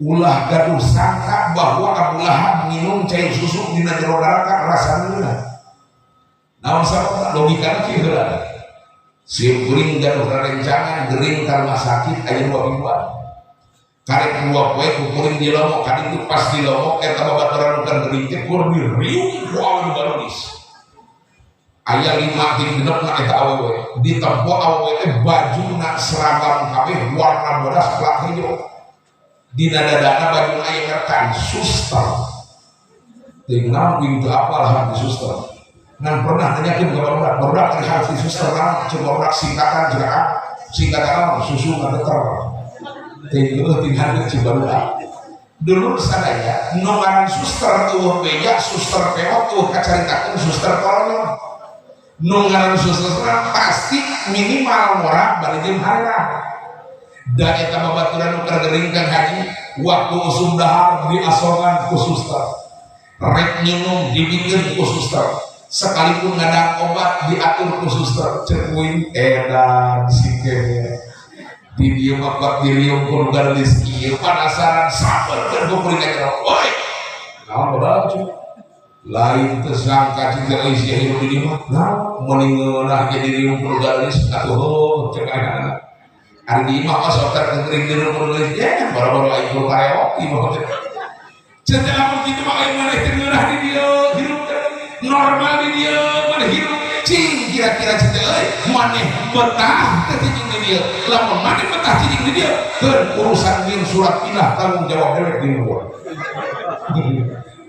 ulah gaduh sangka bahwa Abu Lahab minum cai susu dina jero neraka rasana naon sababna logikana kieu heula sim kuring gaduh rerencangan gering ka rumah sakit aya 2 mingguan karek 2 poe ku kuring di lomok kaditu pas di lomok eta babaturan nu keur gering teh kur diriung ku awewe barulis aya 5 jeung genepna eta awewe ditempo awewe teh bajuna seragam kabeh warna bodas plat hijau dina dadana bajuna aya merkan suster teuing naon kuing teu apal hak di suster ngan pernah nanyakeun ka barudak barudak ari hak di suster naon ceuk barudak singkatan jeung singkatan naon susu ngageter teuing heueuh ting hareup ceuk barudak. Dulur sadaya nu ngaran suster eueuh beja suster pewot eueuh kacaritakeun suster kolonyol nu ngaran suster pasti minimal murah bari jeung hareup. Da eta babaturan nu keur gering Kang Haji waktu usum dahar diasongan ku suster rek minum dibikeun ku suster sekalipun ngadang obat diatur ku suster ceuk kuing edan sikeun di dieu mah bak diriung ku nu garelis ieu penasaran sabar ku kuring ka jero woi naon babaca cuy lain teu sangka cinta euy sia hirup di dieu mah naon meuni ngeunah jadi diriung ku nu garelis atuh heuh ceuk anak-anak ari di imah mah sok teh gering diriung ku nu garelis ya boro-boro aing kudu kareok imah teh. Cenah lamun kitu mah aing maneh teu ngeunah di dieu hirup normal di dieu maneh hirup cing kira-kira cenah euy maneh betah teh cicing di dieu lamun maneh betah cicing di dieu keur urusan jeung surat pindah tanggung jawab dewek di luar.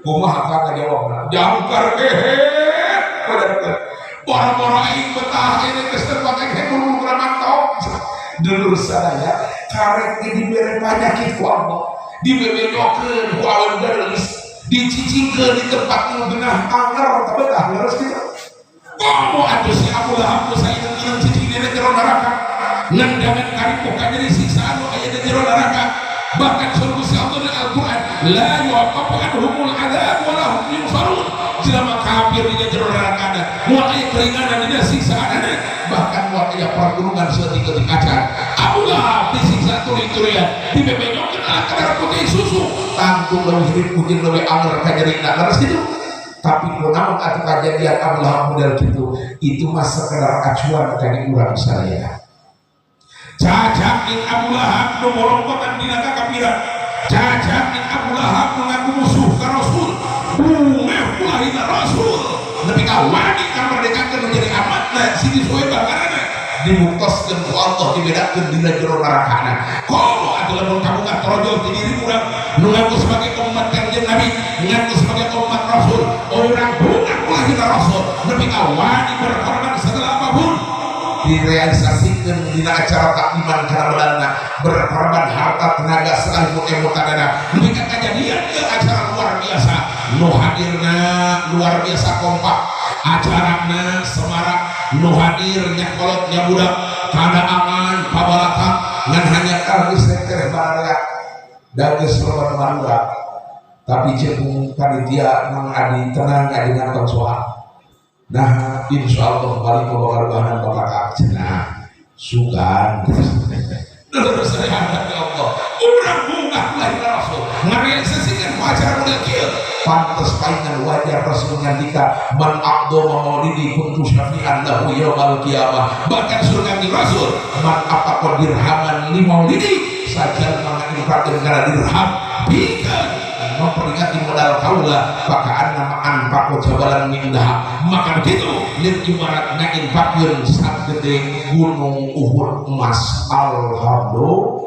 Kumaha ka jawabna jangkar kehet padahal boro-boro aing betah ini geus tempat aing buru-buru mantau dulur sadaya karek ge dibere panyakit ku Allah dibebejokeun ku aweun geulis dicicingkeun di tempat nu geunah anger teh betah leres kitu komo atuh si Abu Lahab nu saeuneun cicing dina jero neraka ngendangan karipuh ka jadi siksaan nu aya di jero neraka bahkan surga si Allah di Al-Qur'an la yu'aqqabu anhumul adzab wa lahum yunsarun jelema kafir di jero neraka moal aya keringanan dina siksaanana bahkan moal aya pertulungan saeutik-eutik acan. Abu Lahab disiksa tuluy-tuluyan dibebejokeun ala kadar putih susu tangtung leuwih hidup kucing leuwih anger ka jerina leres kitu. Tapi kunaon atuh kajadian Abu Lahab model kitu itu mah sekedar acuan ka di urang sadaya. Cacak ing Abu Lahab nu borongkotan dina kakafiran, cacak ing Abu Lahab nu ngaku musuh ka Rasul, bungah ulahina Rasul nepi ka wani kamerdekakeun menjadi amatna Siti Suhaibah karana dibuktoskeun ku Allah dibedakeun dina jero nerakana. Komo atuh lamun kabungah torojol ti diri urang nu ngaku sebagai umat Kanjeng Nabi, ngaku sebagai umat Rasul, urang bungah ulahina Rasul nepi ka wani berkorban segala apapun direalisasikan dina acara takliman kana bedana berkorban harta tenaga sekalipun emutadana nepi ka kajadian ke acara luar biasa nu hadirna luar biasa kompak acarana semarak nu hadir nya kolot nya budak kada aman pabalaka ngan hanya geus teh baraya da geus loba marura tapi jeung panitia Mang Adi tenang adi ngantos soal. Nah, insya Allah balik ke bakal bahanan bakal cenah sugan. Terus saya ya Allah, urang bungah lahir Rasul, ngarealisasikan acara model kieu. Pantes paingan wajar Rasul ngandika man aqdama maulidi kuntu syafi'an lahu yaumal qiyamah. Bahkan surga di Rasul man afaqa dirhaman li maulidi sajal manginfaqkeun kana dirham pikeun memperingati modal kaula pakaan namaan pako jabalan mindah maka begitu lir ibarat ngainfaqkeun sagede gunung Uhud emas. Alhamdulillah.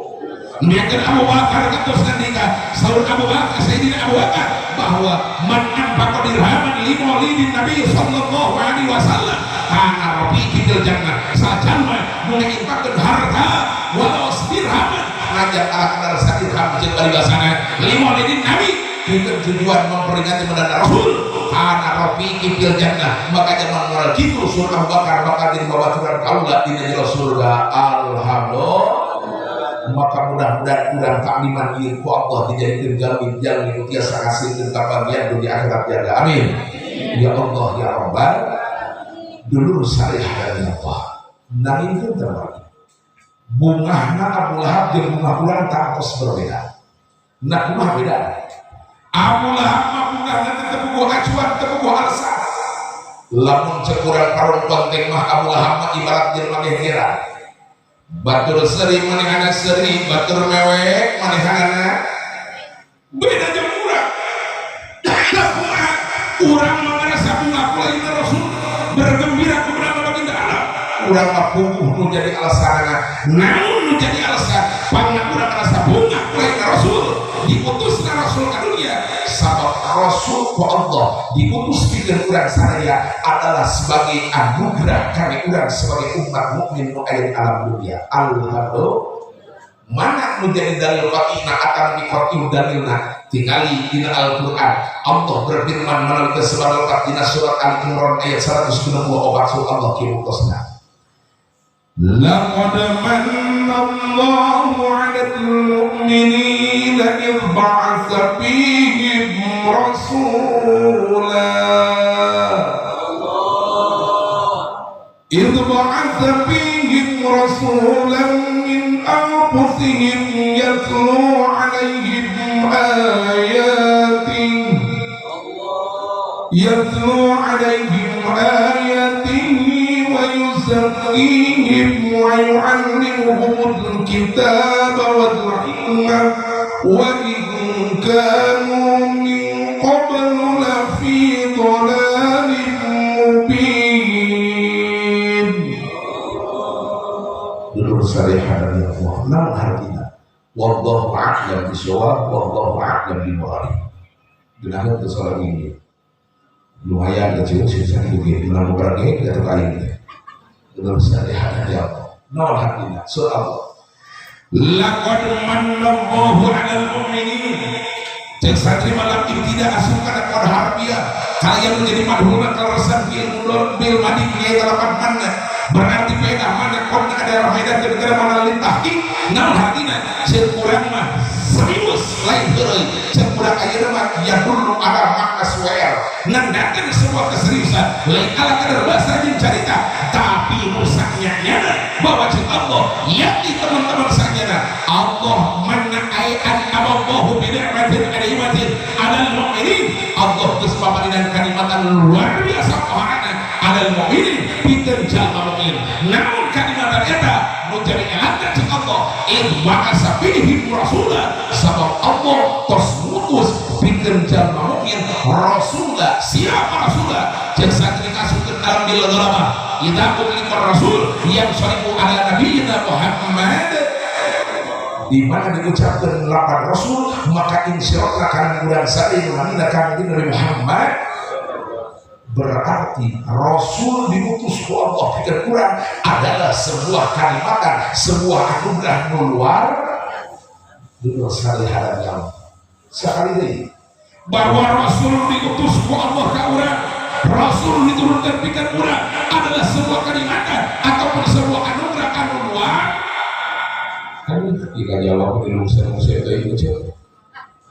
Niatkan Abu Bakar ketus nandika saur Abu Bakar Sayyidina Abu Bakar bahwa man anfaqa dirhaman li maulidin Nabi sallallahu alaihi wasallam kana rafiqi fil jannah sajalma nu ngainfaqkeun harta walau dirhaman ngajak ala kadar sadirham jeung paribasana li maulidin Nabi pikeun tujuan memperingati mendadak Rasul kana rafiqi fil jannah maka zaman moral kitu surga Abu Bakar bakal jadi babaturan kaula dina jero surga. Alhamdulillah. Maka mudah-mudahan urang takliman ieu ku Allah dijadikeun jalmi nu tiasa ngasilkeun kabahagiaan dunia akhirat jaga. Amin. Ya Allah ya Rabbal dulur saleh dari Allah. Nanging teu terbagi. Bungahna Abu Lahab jeung bungah urang tangtos berbeda. Nah kumaha beda? Abu Lahab mah bungahna teu puguh acuan, teu puguh alasan. Lamun cek urang parung konteng mah Abu Lahab mah ibarat jelema gegeran. Batur seri manehana seri, batur mewek manehana beda jeung urang. Kumaha urang mah ngarasa bungah kulaina Rasul bergembira kepada baginda Allah. Urang mah puguh nu jadi alasanana. Naon nu jadi alasan? Pangna urang ngarasa bungah kulaina Rasul, diutusna Rasul ka dunia. Sabab Rasul ku Allah diutus pikeun urang sadaya adalah sebagai anugerah kami urang sebagai umat mukmin nu aya di alam dunia. Alhamdulillah. Mana menjadi dalil qati'na atau qati'u dalilna tingali dina Al-Qur'an. Allah berfirman melalui sebuah lekat dina surat Al-Imran ayat 164 surah Allah kieu bukosna. Laqad manna Allahu 'alal mu'minina idh ba'atha fihim rasula idh ba'atha fihim rasulan min anfusihim yatlu 'alaihim ayatihi yatlu 'alaihim ayatihi wa yuzakkihim wa yu'allimuhumul kitaba wal hikmah wa in kanu mubin. Dulur sadaya ya Allah, naon hartina? Wallahu a'lam bishawab, wallahu a'lam bimurad. Genahan teu salah ini. Lumayan kecil sisa kieu menang berangge jatuh ka aing. Dulur sadaya ya Allah, naon hartina? Surah Allah. Laqad manallahu 'alal mu'minin. Cek santri malam ini tidak asup kana qad harbiah. Kalian menjadi madhulna kaleresan fi'il mudhari bil madi nyaeta lapan manna. Berarti faedah mana qad ada faedah kira-kira mana lin tahqiq. Naon hartina? Cek urang mah serius lain heureuy. Cek urang ayeuna mah yadullu ala makna suer. Nandakeun sebuah keseriusan lain ala kadar bahasa jeung carita, tapi nu sanyana bahwa cek Allah yakni teman-teman sanyana Allah manna ayat amallahu bi ni'matin alimatin alal mu'minin. Allah geus paparinan kanikmatan luar biasa paharana alal mu'minin pikeun jalma mukmin. Naon kanikmatan eta nu jadi elatna cek Allah id ba'asa fihim rasula, sabab Allah tos ngutus pikeun jalma mukmin rasula. Siapa rasula? Cek santri kasupkeun dalam bil ghalabah idza utlika rasul yang sharifu ala nabiyina Muhammad. Di mana diucapkan lapan rasul maka insyaallah kan urang sadaya manina kanjeng Nabi Muhammad. Berarti rasul diutus ku Allah pikeun urang adalah sebuah kalimatan, sebuah anugerah nu luar biasa di Allah. Sekali deui bahwa rasul diutus ku Allah ka urang, rasul diturunkan pikeun urang adalah sebuah kalimatan ataupun sebuah anugerah anu luar. Jika jawab di Indonesia itu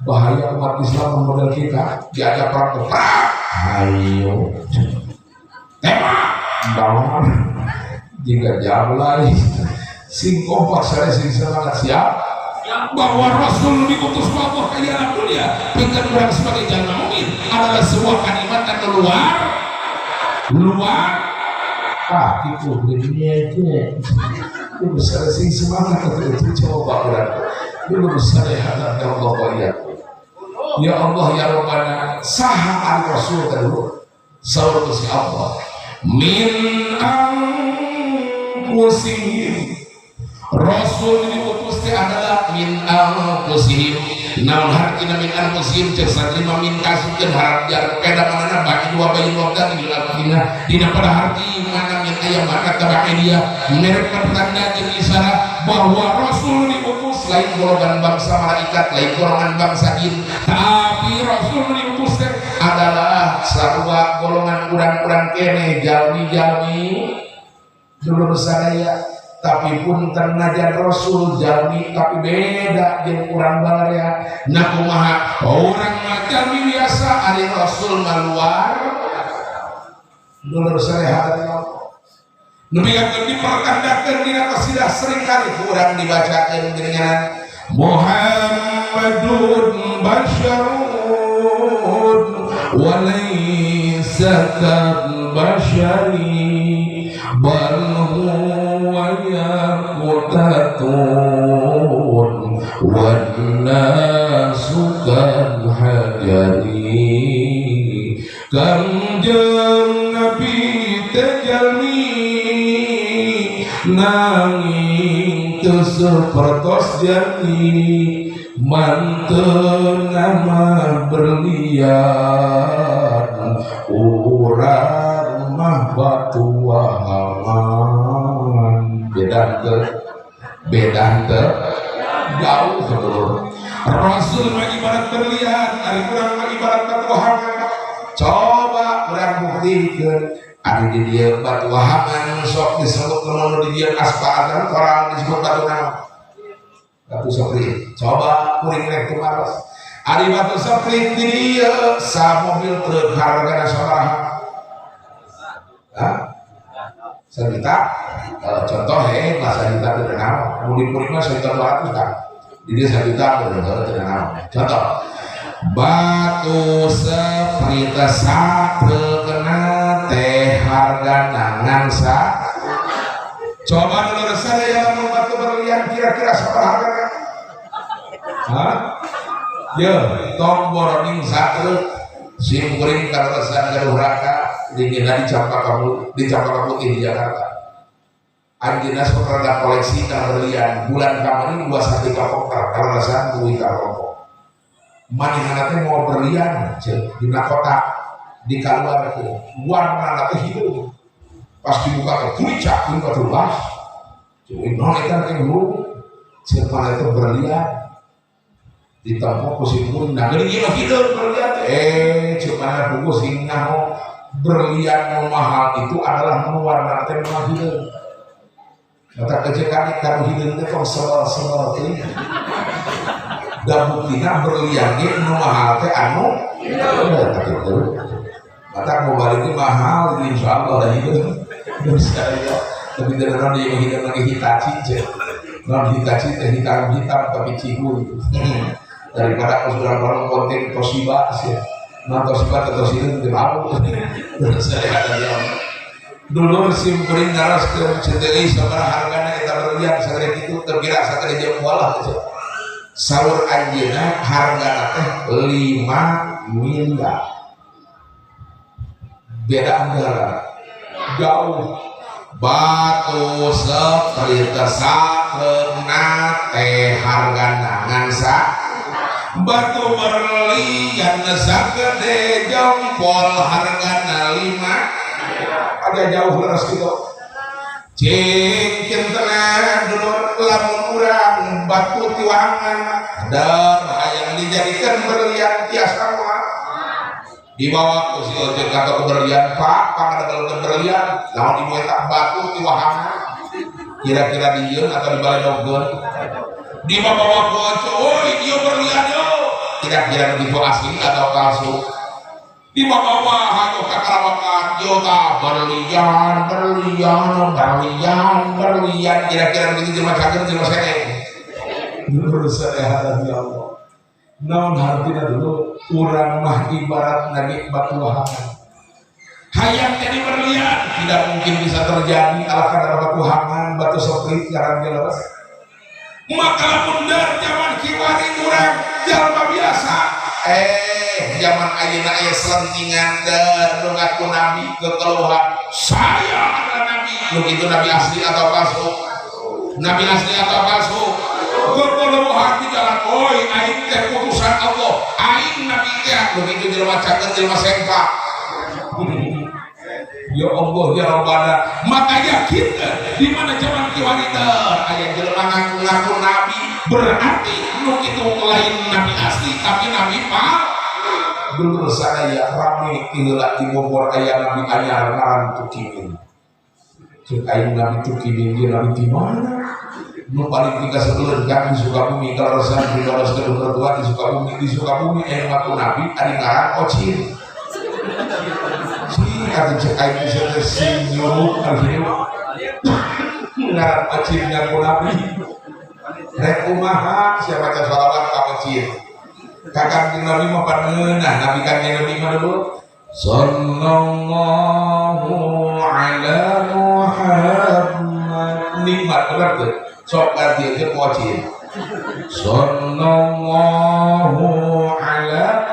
bahaya umat Islam model kita diajak perang ke perang, ayo tembak bangun. Jika jawab lagi sing kompak saya sing semangat siap bahwa rasul diutus Allah ke alam dunia pikeun urang sebagai jalma mukmin adalah sebuah kanikmatan luar luar. Ah gitu dunia itu itu besar sing semangat itu coba urang itu besar ya Allah ya ya Allah ya Rabbana saha al rasul tadulu saur si Allah min anfusihim. Rasul diutus teh adalah min anfusihim. Naon hartina min anfusihim? Cek santri mah min kasupkeun harap jar peda manana bagi dua bayi wabda dina dina pada harti mana min aya mana tabaidiyah merek pertanda jeung isyarat bahwa rasul diutus lain golongan bangsa malaikat, lain golongan bangsa jin, tapi rasul diutus teh adalah sarua golongan urang-urang kene jalmi-jalmi dulur sadaya. Tapi pun najan rasul jalmi tapi beda jeung urang balarea. Nah kumaha urang mah jalmi biasa, ari rasul mah luar dulur sadaya. Nepi ka dipertandakeun dina qasidah seringkali ku urang dibacakeun geuningan Muhammadun basyarun wa laysa kal basyari bal huwa yaqutatun wan nasu kal hajari. Kanjeng Nabi teh jalmi nanging teu sapertos jalmi manteu nama berlian urang mah batu wahangan. Beda teu beda teu jauh dulur. Rasul mah ibarat berlian, ari urang mah ibarat batu wahangan. Coba urang buktikeun ari di dieu batu wahangan sok disebut nu di dieu aspa koral disebut batu naon? Batu seprit. Coba kuring rek tumaros. Ari batu seprit di dieu sa mobil truk hargana sabaraha? Hah? Sejuta? Contoh he, lah sejuta teu naon. Mun di kuring mah 1.200.000 kan. Di dieu 1 juta teu naon. Contoh batu seprit satrukna teh hargana ngan sa. Coba dulur sadaya lamun batu berlian kira-kira sabaraha hargana? Hah? Ye, tong boroning satruk sim kuring kaleresan gaduh raka. dingina di Campaka Putih di Jakarta. Anjeunna sok rada koleksi kana berlian. Bulan kamari dua sati ka koper karena duit ka rokok. Manehna teh mau berlian ceuk dina kotak dikaluarkeun. Warnana teh hideung. Pas dibuka teh kuicak kuing batu bas. Ceuk naon eta teh hurung. Ceuk mana teh berlian. Ditempo ku si kuring nah geuning ieu mah hideung berlian teh. Ceuk mana puguh sing nyaho berlian nu mahal itu adalah nu warnana teh memang hideung. Mata kecekan kanu hideung teh tong sebel-sebel teh. Da buktina berlian ge nu mahal teh anu hideung tah kitu. Mata mau balik ge mahal insyaallah da hideung. Terus saya tapi da di hideung lagi Hitachi je. Non Hitachi teh hitam-hitam tapi cihu itu. Daripada aku sudah orang konten Toshiba sih. Non Toshiba atau Toshiba teh mau. Terus saya ada yang dulur simkuring naraskeun ceuteuy sabaraha hargana eta berlian sagede kitu terkira sagede jempol lah gitu. Saur anjeunna hargana teh 5 miliar. Beda anggaran. Jauh. Batu seperti sakeuna teh hargana ngan sa batu berlian sagede jempol hargana 5 agak jauh leres gitu. Cing tenang dulur lamun urang batu tiwangan dan hayang dijadikan berlian tiasa mah dibawa ku si ojek atau berlian pak pangadegel berlian lamun ibu eta batu tiwahangan kira-kira dijieun atau dibaledogeun dibawa ku ojek oi ieu berlian yo kira-kira begitu asli atau palsu di bawah atau kakarawakan yota berlian berlian berlian berlian kira-kira begitu jelema cager jelema sereng dulur sadaya ya Allah naon hartina dulu urang mah ibarat nage batu wahangan hayang jadi berlian tidak mungkin bisa terjadi ala kadar batu wahangan batu seprit ngaran ge leres maka lamun dar zaman kiwari urang jalma biasa zaman ayeuna aya selentingan dan nu ngaku nabi kekeluhan saya adalah nabi nu kitu nabi asli atau palsu nabi asli atau palsu kekeluhan di jalan oi aing teh putusan Allah aing nabi teh nu kitu jelema cager jelema sempak ya Allah ya Rabbana maka yakin di mana zaman kiwari teh aya jelema ngaku-ngaku nabi berarti nu kitu lain nabi asli tapi nabi palsu. Dulur sadaya rame tiheula di Bogor aya nabi anyar ngaran Tukimin. Ceuk aing nabi Tukimin dia nabi di mana? Nu paling tinggal sebelum kan di Sukabumi kalau resan di balas ke mertua di Sukabumi aya ngaku nabi ari ngaran Ocin. Si atuh ceuk aing bisa teh sing nyuruh ari ngaran Ocin ngaku nabi. Rek kumaha siapa teh sholawat ka Ocin. Kakang Nabi mah paneunah Nabi kanjeng Nabi mah dulu sallallahu ala Muhammad nikmat bener teu sok ganti aja kuacin sallallahu ala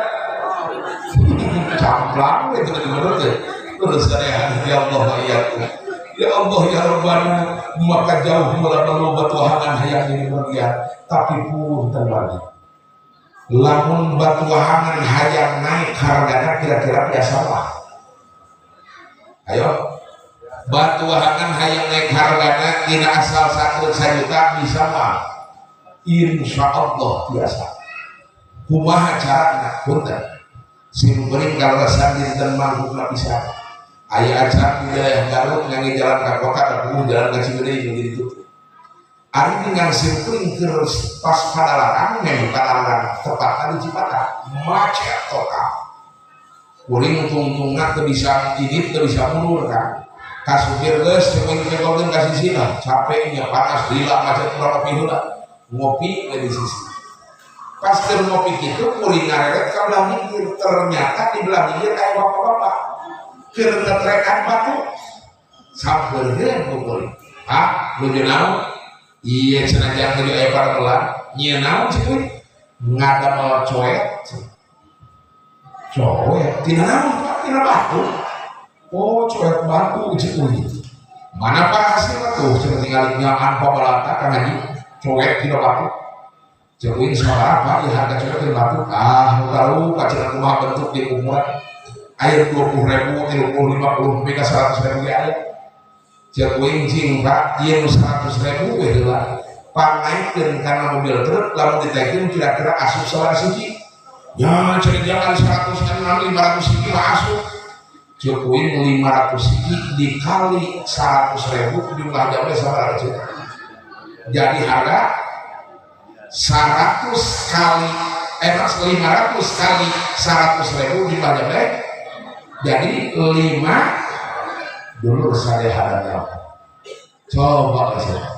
camplang itu bener teu terus sadaya ya Allah ya ya Allah ya Rabbana maka jauh mula batu wahangan hayang jadi berlian tapi punten lagi lamun batu wahangan hayang naik hargana kira-kira biasa lah. Ayo batu wahangan hayang naik hargana dina asal 1 juta bisa mah insya Allah biasa. Kumaha carana punten sim kuring kaleresan dinten mangkukna pisan aya acara di wilayah Garut ngangge jalan ka kota ka puguh jalan ka Ciwidey jeung ditutup. Ari dengan simkuring keur pas padalarang memang padalarang tepatna di Cipatat macet total kuring tungtungna teu bisa idit teu bisa mundur kan ka supir geus ceuing cengkolkeun ka sisina capek nya panas lila macet urang ngopi heula ngopi we di sisi pas keur ngopi kitu kuring ngareret ka belah minggir ternyata di belah minggir aya bapak-bapak keur ngetrekan batu sampeurkeun ku kuring ah nuju naon iya cenah jang nuju aya paramelan nyieun naon cik kuring ngadamel coet coet tina naon Pak tina batu Oh coet batu cek euy. Mana pak hasilna tuh cenah tinggal nyaan pabalata Kang Haji coet dina batu. Cek euy sabaraha ieu harga coet dina batu? Ah tahu kacenah kumaha bentuk di umuran. Aya 20.000, 30, 50, sampai ka 100.000 ge aya. Cek euy cing Pak, ieu nu 100.000 we heula. Pangnaikeun kana mobil truk lamun ditaikeun kira-kira asup sabaraha siji. Ya cek jangan 106 500 hiji mah asup. Cek euy 500 hiji dikali 100.000 jumlah jamnya sabaraha cek. Jadi harga 100 kali 500 kali 100.000 jumlah jamnya jadi 5 dulu sarehadannya. Coba aja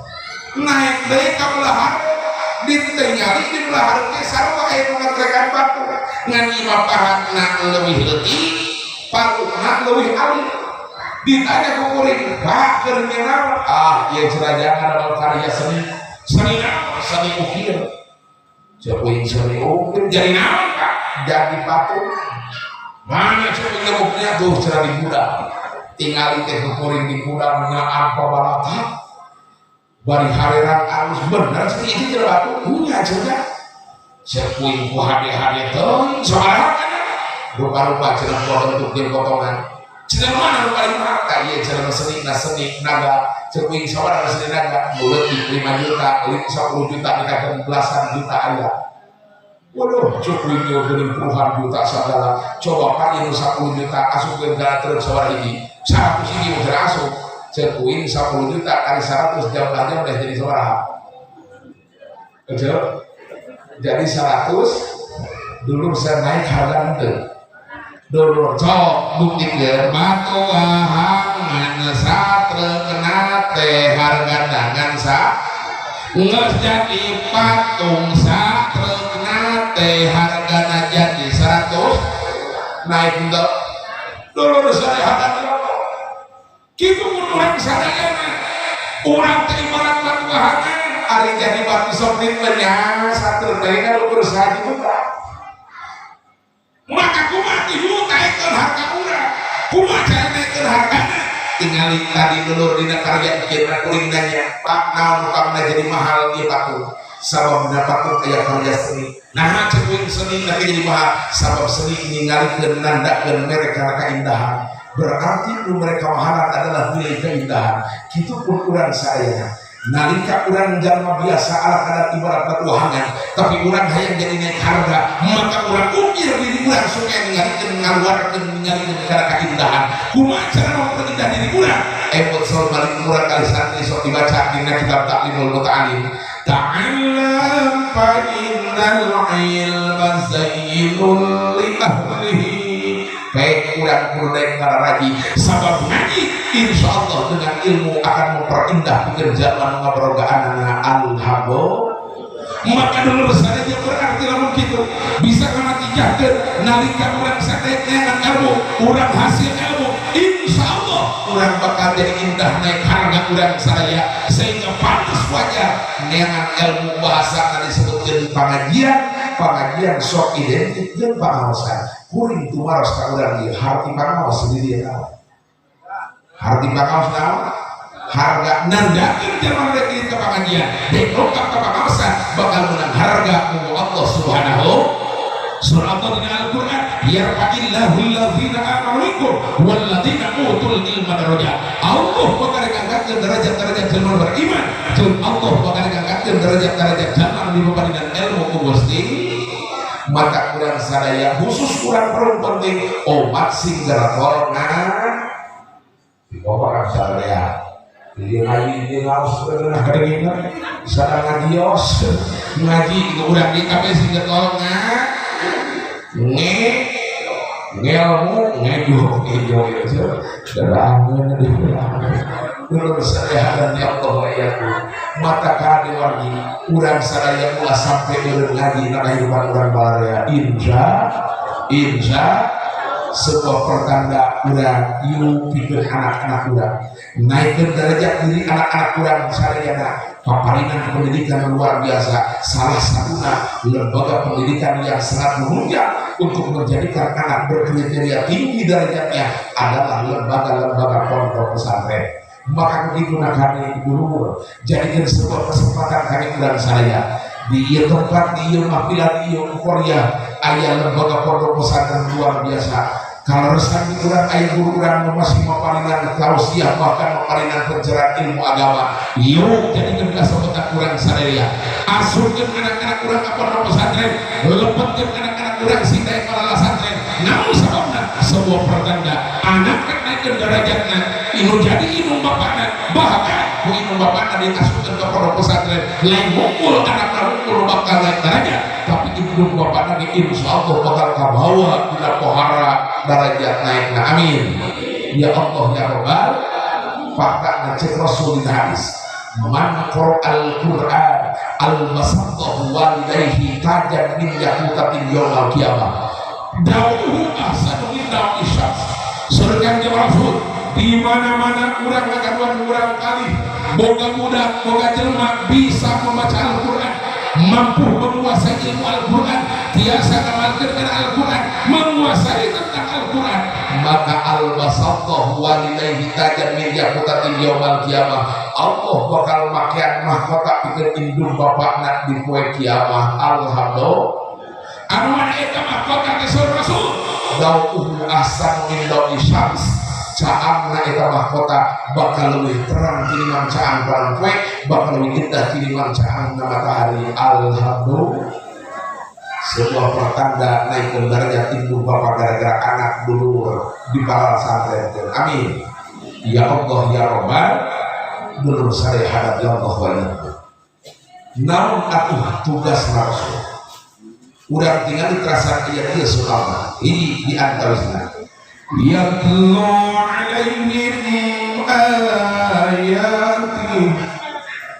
naik deui ka belah hareup ditinggali di belah hareup teh sarua aya nu ngatrekan batu ngan ieu pahatna leuwih leutik palukna leuwih alit. Ditanya ku kuring, "Pak, keur naon?" Ah, ieu cenah jangan amal karya seni. Seni naon? Seni ukir. Cek euy seni ukir jadi naon, Pak? Jadi patung. Mana cek buktinya tuh cenah di gudang. Tingali teh ku kuring di gudang nyaam pabalata. Bari hareran alus bener sih itu cenah batu punya cenah. Cek kuing ku hade-hade teuing sabaraha rupa-rupa cenah buah bentuk jeung potongan. Cenah mana nu paling mahal? Ka ieu cenah seni na seni naga. Cek kuing sabaraha seni naga? Nu leutik 5 juta, 10 juta dikakeun belasan juta aya. Waduh, cek kuing ieu geuning puluhan juta sagala. Coba pak ieu 10 juta asupkeun kana truk sabaraha hiji? 100 hiji mah teu asup. Cek kuing 10 juta kali 100 jumlahnya udah jadi sabaraha? Jadi 100 dulu bisa naik harga henteu. Dulur cok buktikeun batu ahangan satreukna teh hargana ngan sa geus jadi patung satreukna teh hargana jadi 100 naik henteu. Dulur sarehadan kitu mun urang sadayana urang teh ibarat batu ahangan ari jadi batu sopir mah nya satreuk teh kan ukur sahaji juta. Maka kumaha tuh naikkeun harga urang, kumaha cara naikkeun hargana? Tingali tadi dulur dina karya ukirna kuring nanya, Pak naon nu jadi mahal ieu patung? Sabab patung aya karya seni. Nah cek kuing seni na jadi mahal sabab seni ningalikeun nandakeun mereka keindahan. Berarti nu mereka mahalan adalah nilai keindahan. Kitu pun urang sadayana. Nalika urang jalma biasa ala kadar ibarat batu ahangan, tapi urang hayang jadi naik harga, maka urang ukir diri urang supaya ningalikeun ngaluarkeun ningalikeun kana keindahan. Kumaha cara memperindah diri urang? Emot sol balik murah kali santri sok dibaca dina kitab Ta'limul Muta'alim. Ta'allam fa innal ilma zainul li ahlihi. Baik urang kudu naik ngaraji sabab ngaji insyaallah dengan ilmu akan memperindah pekerjaan ngabarogaanana alhamdulillah. Maka dulur sadaya berarti lamun kitu bisa nganatijahkeun nalika urang sadaya neangan ilmu, urang hasil ilmu, insyaallah urang bakal jadi indah naik harga urang sadaya sehingga pantas wajar neangan ilmu bahasa disebutkeun pangajian, pangajian sok identik jeung pangaosan. Kuring tumaros ka urang ieu harti pangaos sendiri ya naon? Harti pangaos naon? Harga nandakeun jalma rek ka pangajian, dek lengkap ka pangaosan bakal menang harga ku Allah Subhanahu. Surah Allah dina Al-Qur'an, yarfa'illahu allazina amanu minkum wallazina utul ilma darajat. Allah bakal ngangkatkeun derajat-derajat jelema beriman, jeung Allah bakal ngangkatkeun derajat-derajat jelema nu dibebaninan ilmu ku Gusti. Mata kurang sadaya khusus kurang perempuan penting omat sing gerakol nah di bawah kan sadaya dia ngaji dia ngaos pernah kadengina sadar ngaji os ngaji itu urang di kafe sing getol nah nge ngelmu ngejo ngejo itu darangan di dulur sadaya dan ya Allah ya mata kade wargi urang sadaya ulah sampai eureun ngaji na kehidupan urang balarea insya sebuah pertanda urang ieu pikeun anak-anak urang naikkeun derajat diri anak-anak urang sadayana paparinan pendidikan luar biasa salah satunya lembaga pendidikan yang sangat menunjang untuk menjadikan anak berkriteria tinggi derajatnya adalah lembaga-lembaga pondok pesantren. Maka begitu kami dulur jadikan sebuah kesempatan kami kurang saya di ieu tempat, di ieu mahfilan, di ieu Korea aya lembaga pondok pesantren luar biasa. Kalau resan di urang aya guru urang masih maparinan tausiah bahkan maparinan pencerahan ilmu agama. Yuk jadikan kesempatan urang sadaya, asupkeun anak-anak urang ka pondok pesantren, lepetkeun anak-anak urang sing daek santren. Naon sababna? Sebuah pertanda anak naikkeun derajatna inu jadi indung bapakna, bahkan ku indung bapakna diasupkeun ka pondok pesantren lain ngumpul anak ngumpul bakal naik derajat, tapi indung bapakna ge insyaallah bakal kabawa dina pohara derajat naikna. Amin ya Allah ya Rabbal. Fakta ngecek Rasul di hadis, man qara'al Qur'an albasallahu walidayhi tajan min yaqutatin yaumal qiyamah dauhu ahsanu min dawi syams. Surga Rasul di mana-mana urang ngagaduhan urang kali boga budak boga jelema bisa membaca Al-Qur'an, mampu menguasai ilmu Al-Qur'an, tiasa ngamalkeun kana Al-Qur'an, menguasai tentang Al-Qur'an, maka albasallahu walidayhi tajan min yaqutatin yaumal qiyamah, Allah bakal makean mahkota pikeun indung bapakna di poe kiamah. Alhamdulillah. Anu mana eta mahkota teh Rasul dauhu ahsanu min dawi syams, caangna eta mahkota bakal leuwih terang tinimbang caang panon poe, bakal leuwih indah tinimbang caangna matahari. Alhamdulillah. Sebuah pertanda naik derajat indung bapak gara-gara anak dulur di para santren. Amin ya Allah ya Rabbal. Dulur sare hadap ya Allah wa ya. Naon atuh tugas Rasul? Urang tinggal diterasa ayat ieu soalna ini di antawisna yatlu alaihim ayati.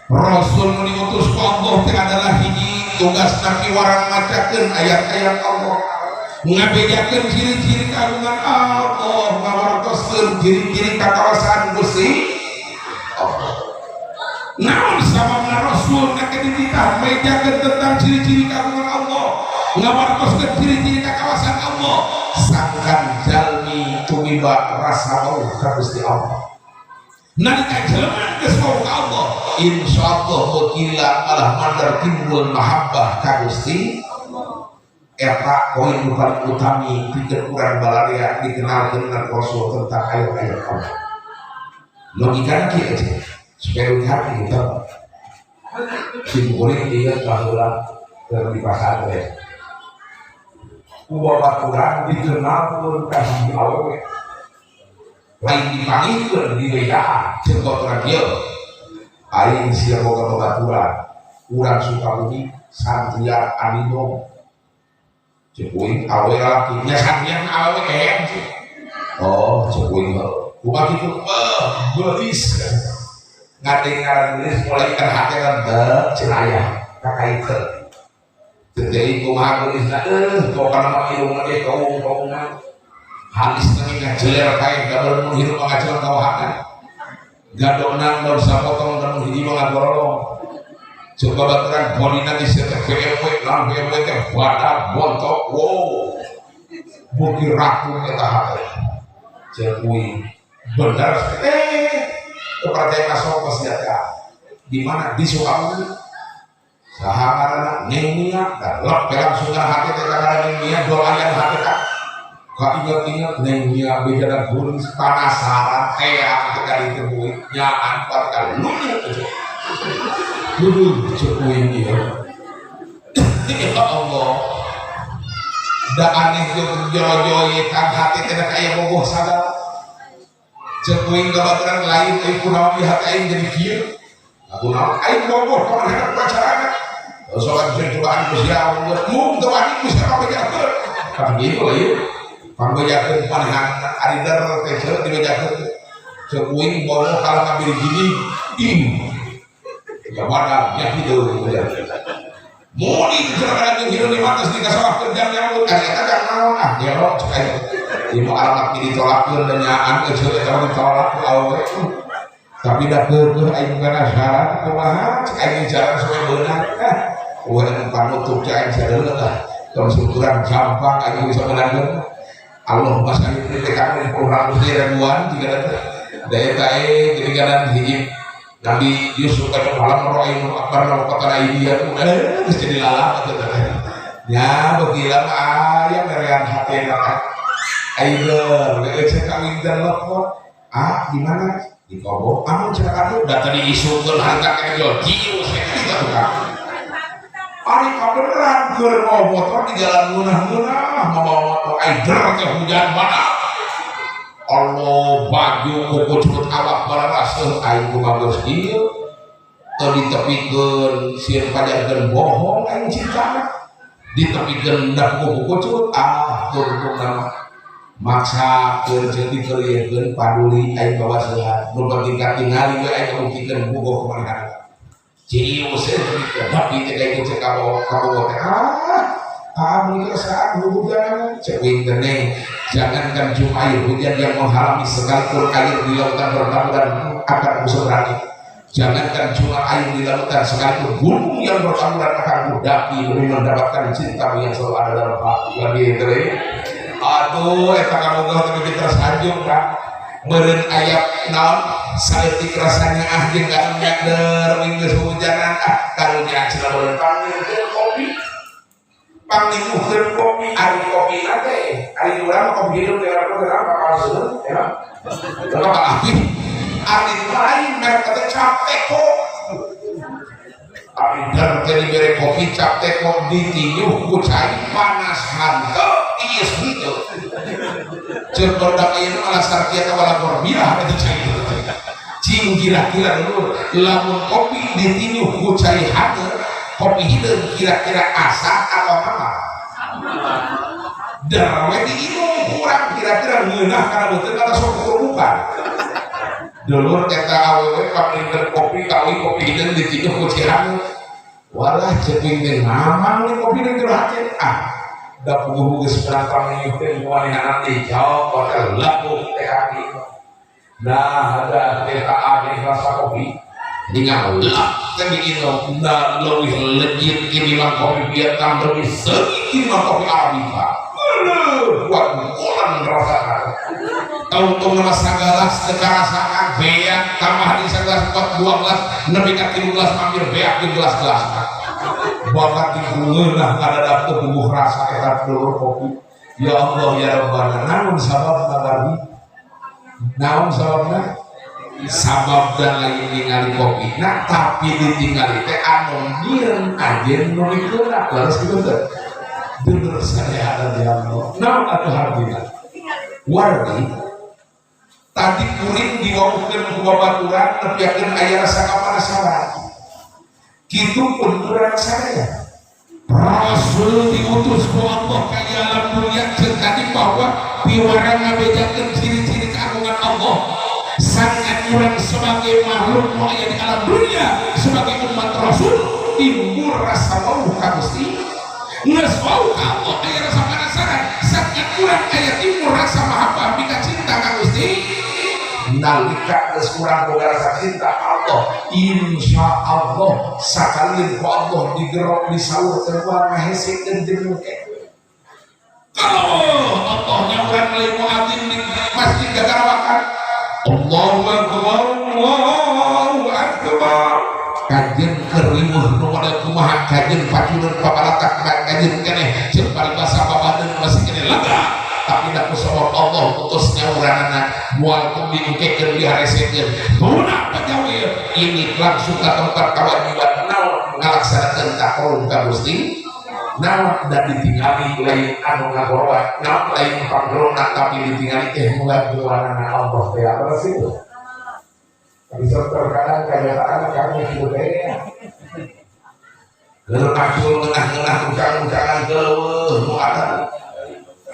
Rasul nu diutus ku Allah teh adalah hiji tugas nabi warang macakeun ayat-ayat Allah, ngabejakeun ciri-ciri kagungan Allah, ngawartoskeun ciri-ciri kakawasan Gusti Allah. Naon sababna Rasul nak dititah mejakeun tentang ciri-ciri kagungan Allah, ngawartoskeun ciri-ciri kakawasan Allah? Sangkan jalmi tumiba rasa wawuh ka Gusti Allah. Nalika jelema geus wawuh ka Allah, insyaallah mukila malah mandar timbul mahabbah ka Gusti. Eta poin nu paling utami pikeun urang balarea dikenalkeun dengan Rasul tentang ayat-ayat Allah. Logikana kieu aja supaya lebih hati kita si murid dia baheula keur di pasantren ku babaturan dikenalkeun ka hiji awewe, lain dipanggilkeun di bejaan. Ceuk baturan kieu, aing sia boga babaturan urang Sukabumi santrian anino. Ceuk uing, awewe lalaki nya santrian awewe kayak. Oh, ceuk uing, kumaha kitu? Beuh, geulis ngadeng ngaran geulis mulai kan hate rendek cenah kakaiteun. Ceuk deui, kumaha geulisna? Pokona mah irungna ge kaung-kaungan, halis nang ngajeler kae gambar mun hirup ngajeler kawahana, gadona daun sapotong dan hiji mah ngagorolong. Coba baturan bodina di teh BMW, naon BMW teh, badak bontok, wow, bukti raku eta hate. Ceuk uing, bener kepercayaan masuk ke senjata di mana? Di Sukabumi. Saha ngaranna? Neng Mia. Dan lep langsung hati teh ngaran Neng Mia dolayan hati ka kainget-inget Neng Mia bejana geulis penasaran teh ketika ditemui nyaan pat lunyut aja. Duh, ceuk uing ieu. Ya Allah. Da aneh jeung jero ye kang hati teh kaya bogoh sagala. Ceuk uing ka baturan, lain euy, kunaon ieu hati aing jadi kieu? Kunaon aing bogoh ka manehna pacarana? Soal bisa cobaan ku sia mung teu wani ku sia pabejakeun. Kan gitu lah ieu. Pangbejakeun panehan ari der teh ceuk dibejakeun. Ceuk uing bogoh kalau ngambil gini ing. Ya wadah, ya hidup. Muni cenah jeung hidup di matas di kasawah kerja nyaut ari eta jang naon ah gelo cek aing. Ieu mah alamat ditolakkeun dan nyaan euceut eta mah ditolak ku awewe. Tapi da keukeuh aing penasaran kumaha cek aing jalan supaya beunang. Ah, urang panutup cek aing sadeuleu lah. Tong syukuran gampang aing bisa menanggung. Allah masih teh kami program ribuan jika ada daya tae jadi kanan hiji Nabi Yusuf kata malam ro'ainu akbar wa qatala aydiyahum geus jadi lalap atuh teh. Nya beuki lama aya merean hatena ayeuna geus cek kawin dan lepot. Ah di mana? Di Kobo. Anu cenah kadu da tadi isukeun harta kana jual jieu saya ka. Ari kabeneran keur mawa motor di jalan ngeunah-ngeunah mawa motor ai der teh hujan badak. Allah baju kuku curut awak bararaseuh aing kumaha geus ieu teu ditepikeun sieun pajarkeun bohong aing cintana ditepikeun da kuku curut ah tungtungna mah maksa keur jeung dikeliekeun paduli aing bawasehan nu penting katingali we aing kabuktikeun bogoh kumaha ciu seuh tapi teh kayak cek kabogoh teh ah mungkin saat hujan cek wing jangankan cuma air hujan yang menghalangi sekalipun air di lautan bertaburan akan kuseberangi, jangankan cuma air di lautan sekalipun gunung yang bertaburan akan kudaki demi mendapatkan cintamu yang selalu ada dalam hati. Lagi itu aduh eta kabogoh teh bikin tersanjung kan meureun aya naon saeutik rasanya ah jeung karunya geus hujanan ah karunya cenah meureun panggilkeun kopi panggilkeun kopi ari kopi na teh ari urang mah kopi hidup teh urang teh apa kalseun ya apa api ari lain merek teh cap teko ari der teh dibere kopi cap teko ditiuh ku cai panas hanteu tiis gitu ceuk barudak ayeuna malah sartia wala gorbiah eta cai cing kira-kira dulur lamun kopi ditiuh ku cai hanteu kopi hideung kira-kira asah atau apa der we diinum kurang kira-kira ngeunah kana beuteung kata sok kurubukan dulur eta awewe panglinter kopi kawi kopi hideung ditiuh ku cai hanteu walah ceuk teh mamang nih kopi deung hate ah da puguh geus perang pangnyuhkeun kumanehanna teh jawab hotel laku teh kaki nah ada teh aneh rasa kopi ningal teh diinum nah leuwih legit kinimbang kopi Vietnam leuwih seungit kinimbang kopi Arabica kuat ulang rasana tau-tau nama sagalas teu karasakan beak tambah di sagelas 4 2 gelas nepi ka 3 gelas mampir beak di gelas-gelas bakat dikungeunah ngadadap teu puguh rasa eta dulur kopi ya Allah ya Rabbana naon sababna bardi naon sababna sabab dan lain ningali kopi nah tapi ditingali teh anu nyieun anjeun nu dikeunah leres kitu teh dulur sadaya ya Allah naon atuh hartina wardi tadi kuring diwawuhkeun ku babaturan nepiakeun aya rasa kapanasaran kitu pun urang sadaya Rasul diutus ku Allah ka alam dunia ceuk tadi bahwa piwarang ngabejakeun ciri-ciri keagungan Allah sangat urang sebagai makhluk nu aya di alam dunia sebagai umat Rasul timbul rasa wauh ka Gusti geus wauh ka Allah aya rasa penasaran sangat urang aya timbul rasa mahabbah mika cinta ka Gusti nalika geus urang boga rasa cinta Allah insya Allah sakalin ku Allah digerok disaur teh ngahesekeun jeung kalau Allah nyauran lain muadzin di masjid gagarawakan Allahu akbar Allahu akbar kajen keur riweuh nu model kumaha kajen paculeun papalatak kajen keneh ceuk paribasa babadeun masih keneh lega tapi da ku sabab Allah putus nyauranana moal diungkekeun diharesekeun tuna pajawir ini langsung ka tempat kawajiban naon ngalaksanakeun takarub ka Gusti naon da ditingali lain anu ngagoroan naon lain panggerona tapi ditingali teh ngagoroanana Allah teh apa sih tapi terkadang kenyataan kami kitu teh keur macul ngeunah-ngeunah ucang-ucangan keueuh nu ada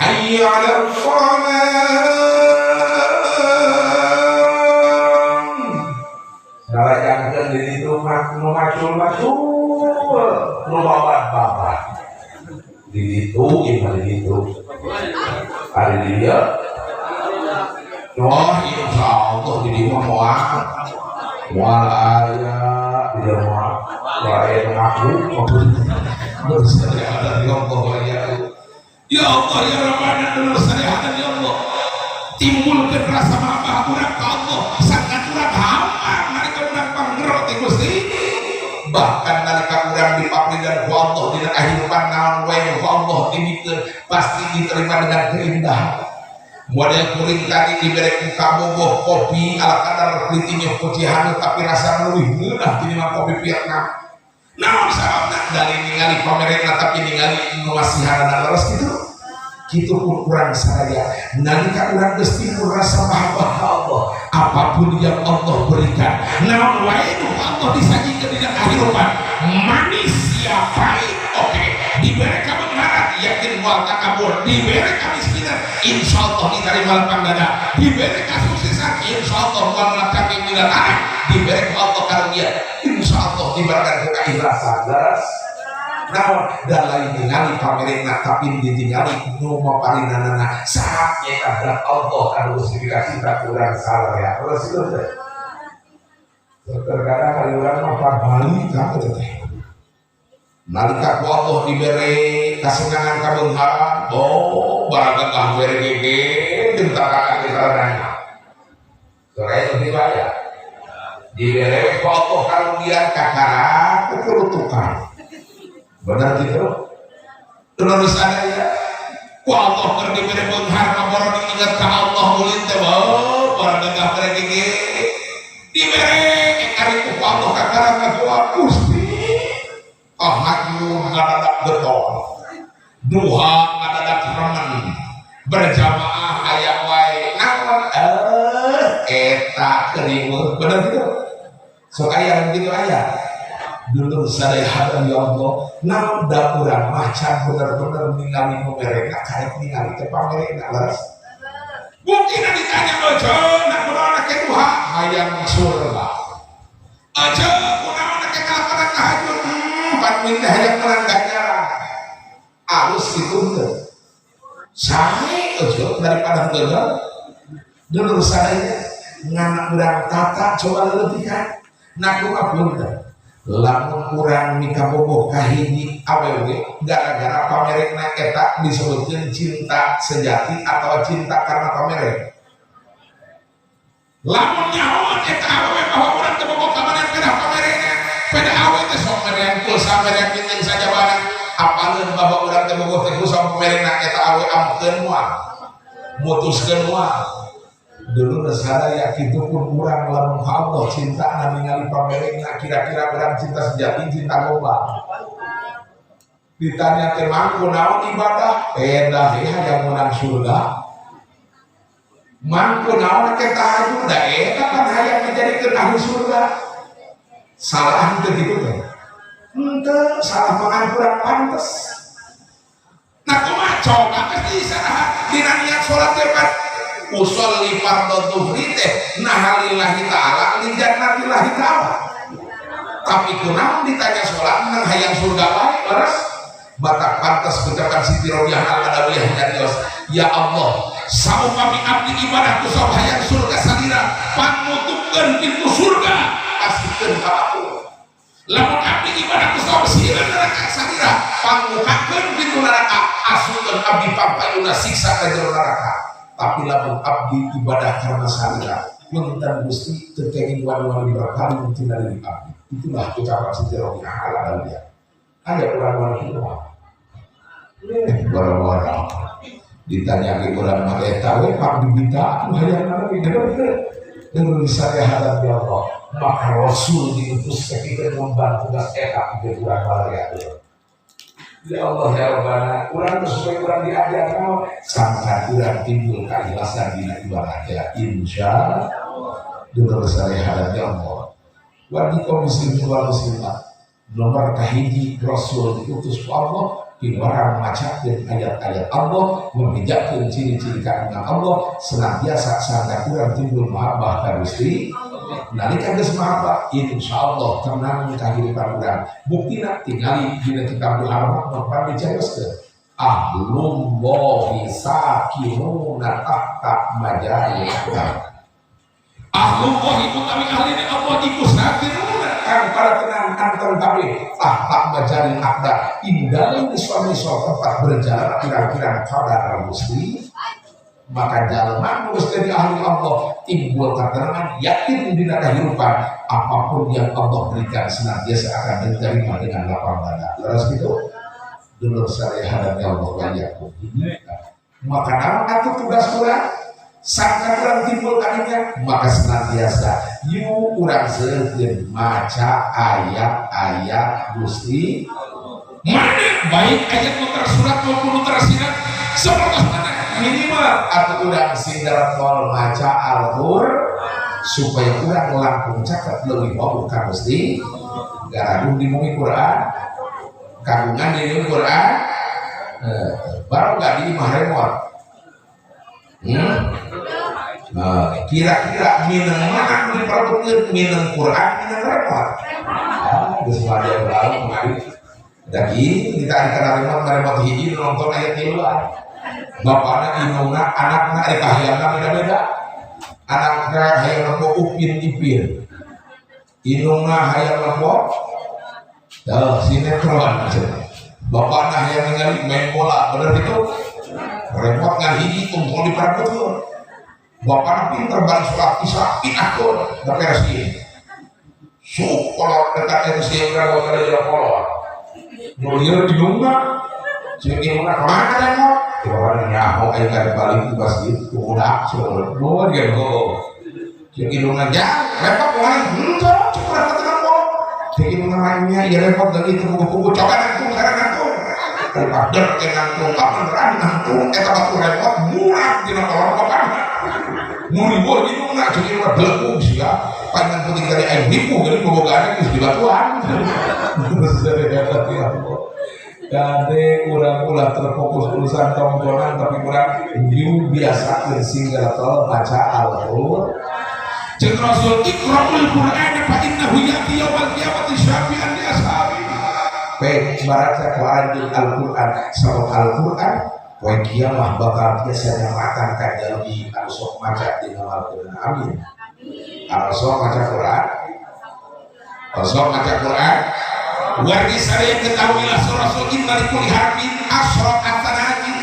hayya 'alal shalah ngarajangkeun di ditu mah nu macul-macul nu babat-babat di ditu ieu mah di ditu ari di dieu wah insyaallah di dieu mah moal moal aya di dieu moal Wae ngaku bersariatan ya Allah ya ya Allah ya Rabbana bersariatan ya Allah timbulkeun rasa mahabbah urang ka Allah sangkan urang hampa nalika urang panggero ti Gusti bahkan nalika urang dipapridan ku Allah dina kahirupan naon wae ku Allah dibikeun pasti diterima dengan keindahan. Model kuring tadi dibere ku kabogoh kopi ala kadar litinyo kucihan tapi rasa leuwih ngeunah tinimbang kopi Vietnam. Naon sababna dari ningali pamerena tapi ningali nu masihanana leres kitu. Kitu pun urang sadaya nalika urang geus timbul rasa mahabbah ka Allah, apapun yang Allah berikan, naon wae nu Allah disajikeun dina kahirupan, manis ya pahit oke, dibere kabeungharan yakin moal takabur, dibere kamiskinan insyaallah diterima lapang dada, dibere kasuksesan insyaallah moal melacaki dina tanah, dibere ku Allah karunia insyaallah diberikan ku keikhlasan. Leres naon dan lain ningali pamerena tapi ditingali nu maparinanana saha nyaeta Allah anu geus dikasih ka urang sadaya. Leres itu teh terkadang kali urang mah parbali ka teh nalika ku Allah dibere kasenangan kabeungharan oh barang bere gege jeung takakak di saranana sore lebih bahaya dibere ku Allah karunia kakara kukurutukan. Benar gitu? Terus ada ya. Ku Allah keur dibere beunghar mah ingat ka Allah ulin teh oh barang gagah bere gege. Dibere ari ku Allah kakara ka Gusti. Tahajud ngadadak getol. Duha ngadadak remen. Berjamaah aya wae. Naon eta keriweuh. Benar gitu? Sok aya gitu aya. Dulur sadaya hadan ya Allah naon da urang mah can bener-bener ningali nu mereka karek ningali teh pamerena leres mungkin ditanya ojo nak kunaon ke duha hayang surga ojo kunaon ke kalakonan tahajud pan minta hayang menang ganjaran alus kitu teh sae ojo daripada henteu dulur sadaya ngan urang tata coba leuleutikan naku apunten lamun urang mikabogoh ka hiji awewe gara-gara pamerekna eta disebutkeun cinta sejati atau cinta karena pamerek. Lamun nyahoan eta awewe bahwa urang teu bogoh ka maneh pedah pamerekna, pedah awewe teh sok merean pulsa merean pinten sajabana, apaleun bahwa urang teu bogoh teh ku pamerekna eta awewe amkeun moal, mutuskeun moal. Dulu sadaya kitu pun urang lamun Allah cinta ningali pamerekna kira-kira urang cinta sejati cinta gombal. Ditanya teh mang kunaon ibadah? Edah we hayang menang surga. Mang kunaon ke tahajud? Da eta pan hayang dijadikeun ahli surga. Salah henteu kitu teh. Henteu salah mangan kurang pantes. Nah kumaha coba geus disarahan dina niat salat teh pan usolli fardhu dhuhri teh nah lillahi ta'ala li jannatillahi ta'ala. Tapi kunaon ditanya salat menang hayang surga wae leres batak pantas ucapan Siti Robiah al-Adawiyah nyarios ya Allah saupami abdi ibadah ku sok hayang surga salira panutupkeun pintu surga asikeun ka aku lamun abdi ibadah ku sok sieun neraka salira pangukakeun pintu neraka asupkeun abdi pampayuna siksa ka jero neraka. Tapi lamun abdi ibadah karena salira punten Gusti teu kenging wani-wani berkali tina diri abdi. Itulah ucapan Siti Robiah al-Adawiyah. Ada kurang wani boro-boro ditanya ke urang mah eta we pak dibita atuh hayang mana denger saya hadap ya Allah maka Rasul diutus ke kita membantu tugas eta ke urang malaria. Ya Allah ya Rabbana urang teh supaya urang diajar naon sangkan urang timbul keikhlasan dina ibadah ya insyaallah dulur saya hadap ya Allah. Wargi kaum muslimin wal muslimat nomor kahiji Rasul diutus ku Allah piwarang macakeun ayat-ayat Allah membejakeun ciri-ciri kagungan Allah senantiasa sangka urang timbul mahabbah ka Gusti. Nalika geus mahabbah insyaallah tenang kahirupan urang. Buktina tingali dina kitab Muharram nomor dicarioskeun ahlullahi sakinuna tahta majalil. Ahlullahi utawi ahline Allah iku sakinuna kang para tenang anteng kabeh tak majalil akda indalin suami tempat berjalan pirang-pirang qadar Gusti. Maka jalma nu geus jadi ahli Allah timbul ketenangan yakin dina kehidupan apapun yang Allah berikan senantiasa akan diterima dengan lapang dada. Terus gitu dulur syariah dan Allah banyak. Maka naon atuh tugas urang sangka urang timbul kadinya maka senantiasa yuk urang seukeun maca ayat-ayat Gusti mana baik ayat nu tersurat maupun nu tersirat seperti mana minimal atau urang sindar tol maca Al-Qur'an supaya urang langkung caket leuwih wawuh ka Gusti garadung di bumi Quran kagungan di bumi Quran baru gak di imah remote. Nah, kira-kira mineng mana nu diperlukeun mineng Quran mineng remote geus mah dia lalu kemarin daging kita ari remote remote hiji nonton ayat tiluan bapakna inungna anakna ari kahayangna beda-beda anakna hayang nempo Upin Ipin inungna hayang nempo sinetron bapakna hayang ningali main bola bener gitu repot ngan hiji tungtung diperebutkeun bapakna pinter bari sholat isya pinahkeun da Persib sup kolor dekat RC urang bawa kada kolor nu lieur inungna jeung inungna kamana remote orang nyaho aing kada balik di masjid kudak cenah nuhun ge heuh jeung indungna ja repot wae henteu cek urang teu mau jeung indungna mainnya ieu repot deui teu pugu-pugu coba nangtung sareng nangtung daripada ke nangtung kapan nangtung eta batu repot murah dina kolor bapana nu riweuh indungna jeung indungna belegung sia panjang penting tadi aing nipu geuning bobogaan geus dibatuan ya Allah. Kade urang ulah terfokus urusan tongkonan tapi urang you biasa sehingga tol baca Al-Qur'an. Jeung Rasul iqra'ul Qur'ana fa innahu ya'ti yaumal qiyamati syafi'an li ashabi. Baik, baca Qur'an jeung Al-Qur'an sabab Al-Qur'an poe kiamah bakal biasa nyamakan ka jalmi anu sok maca dina Al-Qur'an. Amin. Anu sok maca Qur'an. Anu sok maca Qur'an. Wargi sadaya ketahuilah Rasul inna likulli harfin asyra hasanati.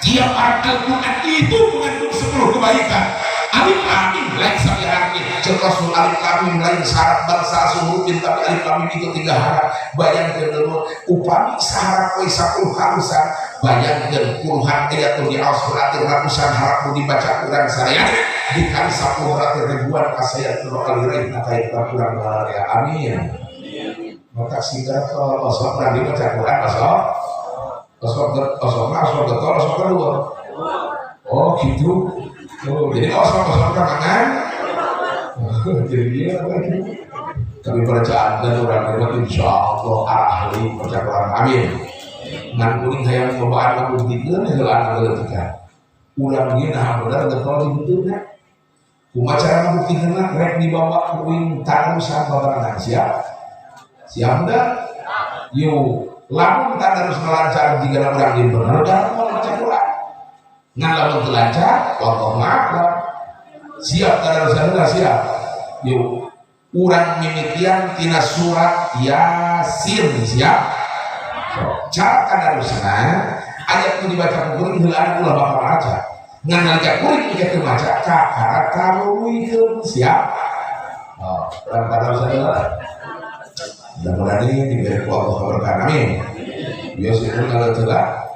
Tiap harf Al-Qur'an itu mengandung 10 kebaikan. Alif lam mim lain satu harfin. Ceuk Rasul alif lam mim lain syarat bangsa hurufin tapi alif lam mim itu 3 haraf. Bayangkeun dulu upami saharaf we 10 harusan bayangkeun puluhan ayat nu diaos berarti ratusan haraf nu dibaca urang sadaya dikali 10 berarti ribuan kasaya nu bakal diraih na ka urang baraya. Amin. Maka singkat kalau osok berani baca Quran osok osok osok osok getol osok kedua oh gitu oh, jadi osok osok tangan jadi dia lagi tapi bacaan dan orang hebat insya Allah ahli baca Quran amin ngan kuning hayang ngobaan ngabuktikeun heula ngaleutikkan urang ieu nah bener getol dibuteukeun kumaha cara ngabuktikeunna rek dibawa kuing tarusan babarengan siap siap dah yuk lamun tak harus melancar jika orang yang benar dan mau baca Quran ngan lamun teu lancar wallahu a'lam siap tak harus adalah siap yuk urang mimitian tina surat Yasin siap so, cara tadarusna ayat nu dibaca ku kuring heulaan ulah bakal maca ngan nalika kuring mikir teu maca kakara karuluikeun siap oh urang tadarus adalah mudah-mudahan ini diberi Allah berkah amin. Biasa pun kalau telah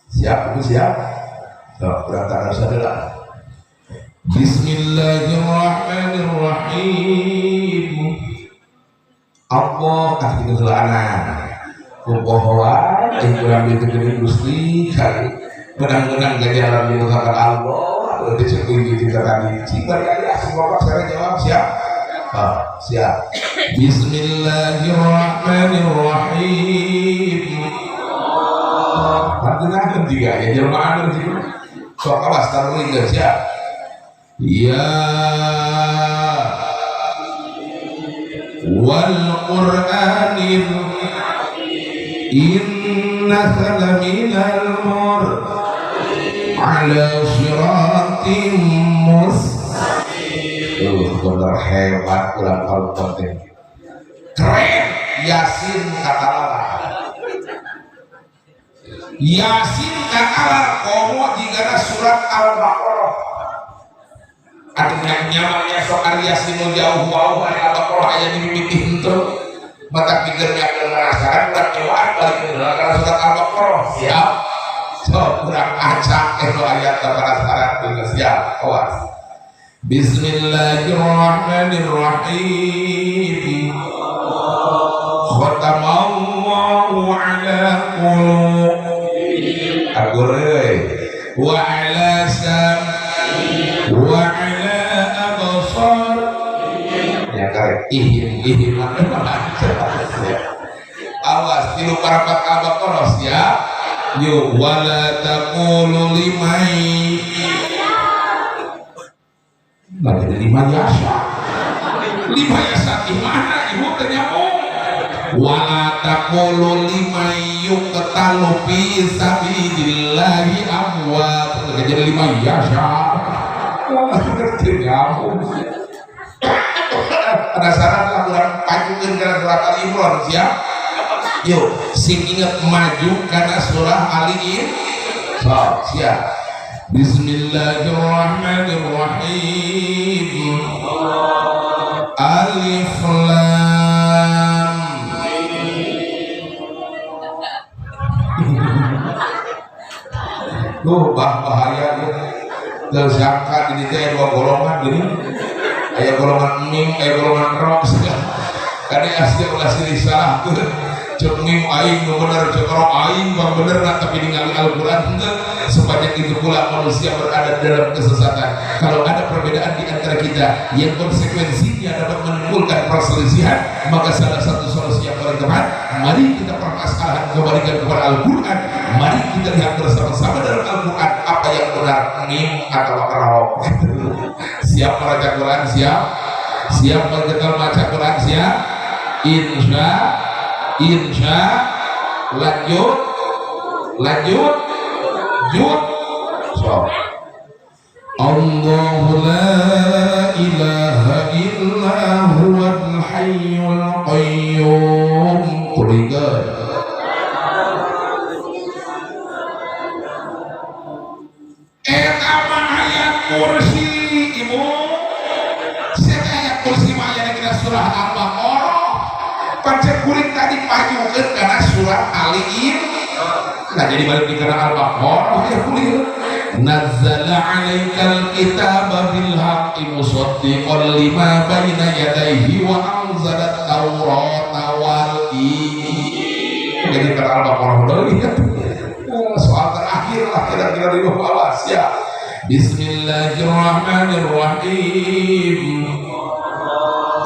siap, itu siap. So, kurang tak harus adalah Bismillahirrahmanirrahim. Allah kasih kegelana. Kupohoan, yang kurang itu Gusti kali. Menang-menang ganjaran dimukakan Allah. Udah cukup kita tadi. Cik bari semua pak saya jawab siap. Oh, siap. Bismillahirrahmanirrahim. Panjenengan juga ya jelmaan juga. Sok awas taruh siap. Ya wal Qur'anil innaka laminal mur ala siratin siratim mustaqim. Bener hebat urang kalempon teh. Keren Yasin kata Yasin kata komo jigana surat Al-Baqarah. Artinya nyamannya sok ari Yasin nu jauh wau ari Al-Baqarah aya di mimiti henteu. Mata pikirnya penasaran urang nyewaan balik kana surat Al-Baqarah. Siap. Sok urang acak eta ayat penasaran geus siap. Awas. Bismillahirrahmanirrahim. Khatamallahu ala qulubihim wa ala sam wa ala absar ya karek ihim ihim awas tilu parapat Al-Baqarah ya yuk wala taqulu limai nah jadi lima yasa di mana ibu ternyamung wala taqulu liman yuqtalu fi sabilillahi amwat jadi lima yasa ternyamung penasaran lah urang pajukeun kana surat Ali Imran siap yuk sing inget maju kana surah Ali Imran siap. Bismillahirrahmanirrahim. Alif Lam. Duh, bahaya ya. Tersangka di teh dua golongan gini. Aya golongan mim, aya golongan ro. Kade asli ulah silih salah tuh. Cek mim aing nu bener, cek ro aing bang bener nah, tapi ningali Al-Qur'an henteu. Sepanjang itu pula manusia berada dalam kesesatan. Kalau ada perbedaan di antara kita yang konsekuensinya dapat menimbulkan perselisihan, maka salah satu solusi yang paling tepat, mari kita permasalahan kembalikan kepada Al-Quran. Mari kita lihat bersama-sama dalam Al-Quran apa yang benar, mim atau ro. Siap membaca Quran, siap? Siap bergetar baca Quran, siap? Insya, insya, lanjut, lanjut. Jud so. Allahu la ilaha illa huwal hayyul qayyum. Kuriga eta mah ayat kursi ibu. Saya ayat kursi mah aya dina surah Al-Baqarah. Pancen kuring tadi pajukeun kana surat Ali Imran. Nah jadi balik di karena Al-Baqarah ya kuliah. Nazzala 'alaikal kitaba bil haqqi musaddiqan lima baina yadayhi wa anzala at-taurata wal injil. Jadi karena Al-Baqarah deui ya. Soal terakhir lah kira-kira di bawah ya. Bismillahirrahmanirrahim.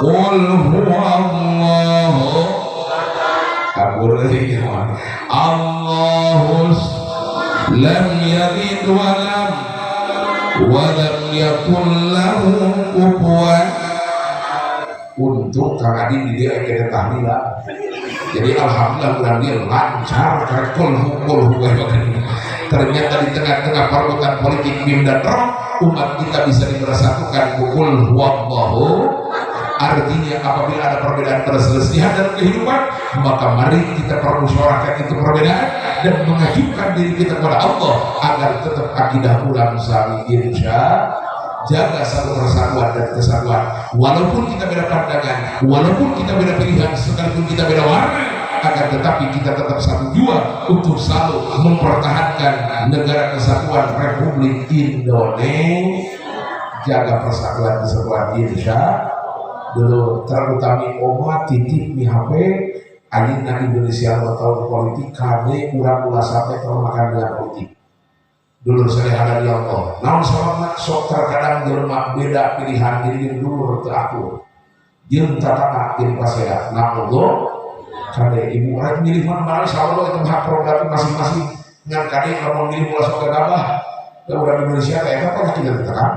Qul huwallahu kabur deui Allahus lam yalid walam yakul lahu kufuwan. Untuk Kang Adi di dia kena tahlilan. Jadi alhamdulillah urang dia lancar kul hukul. Ternyata di tengah-tengah perebutan politik mim dan roh, umat kita bisa dipersatukan kul huwallahu. Artinya apabila ada perbedaan perselisihan dalam kehidupan, maka mari kita permusyawarahkan itu perbedaan dan mengajukan diri kita kepada Allah agar tetap akidah ulang sami insya. Jaga satu persatuan dan kesatuan. Walaupun kita beda pandangan, walaupun kita beda pilihan, sekalipun kita beda warna, akan tetapi kita tetap satu jua untuk selalu mempertahankan negara kesatuan Republik Indonesia. Jaga persatuan kesatuan insya. Dulu terutami oma titip di HP ayeuna Indonesia tahun politik kami kurang ulah sampai termakan dengan politik. Dulur saya ada di Allah. Naon sababna sok terkadang jelema beda pilihan jadi dulur teu akur. Jeung tatana jadi pasea. Naudzubillah kade ibu rek milih mana insyaallah itu hak prerogatif masing-masing. Ngan kade lamun milih ulah sok gabah. Da urang Indonesia teh eta teh kita tekan.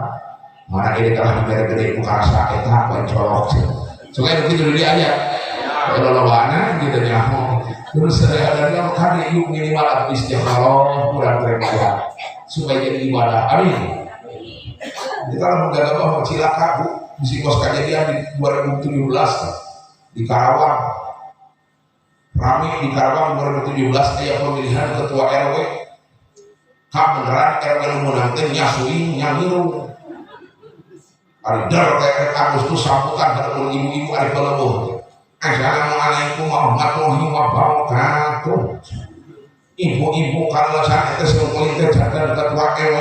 Mana ini kalah dibere-bere ku karasa eta poe colok sih. Sok aya kitu di ayat. Kalau lawana gitu nyaho. Terus ada yang kade yuk minimal atau istikharah kurang terima supaya jadi ibadah. Amin. Kita lamun gagabah mau cilaka bu, bisi kos kajadian di 2017 di Karawang. Rame di Karawang 2017 aya pemilihan ketua RW. Ka beneran RW nu meunang teh nyasuing nyangirung. Ari der teh Agustus sambutan hadapun ibu-ibu ari peleueuh. Assalamualaikum warahmatullahi wabarakatuh. Ibu-ibu kalau saat itu seumpulin teh jantan ketua RW.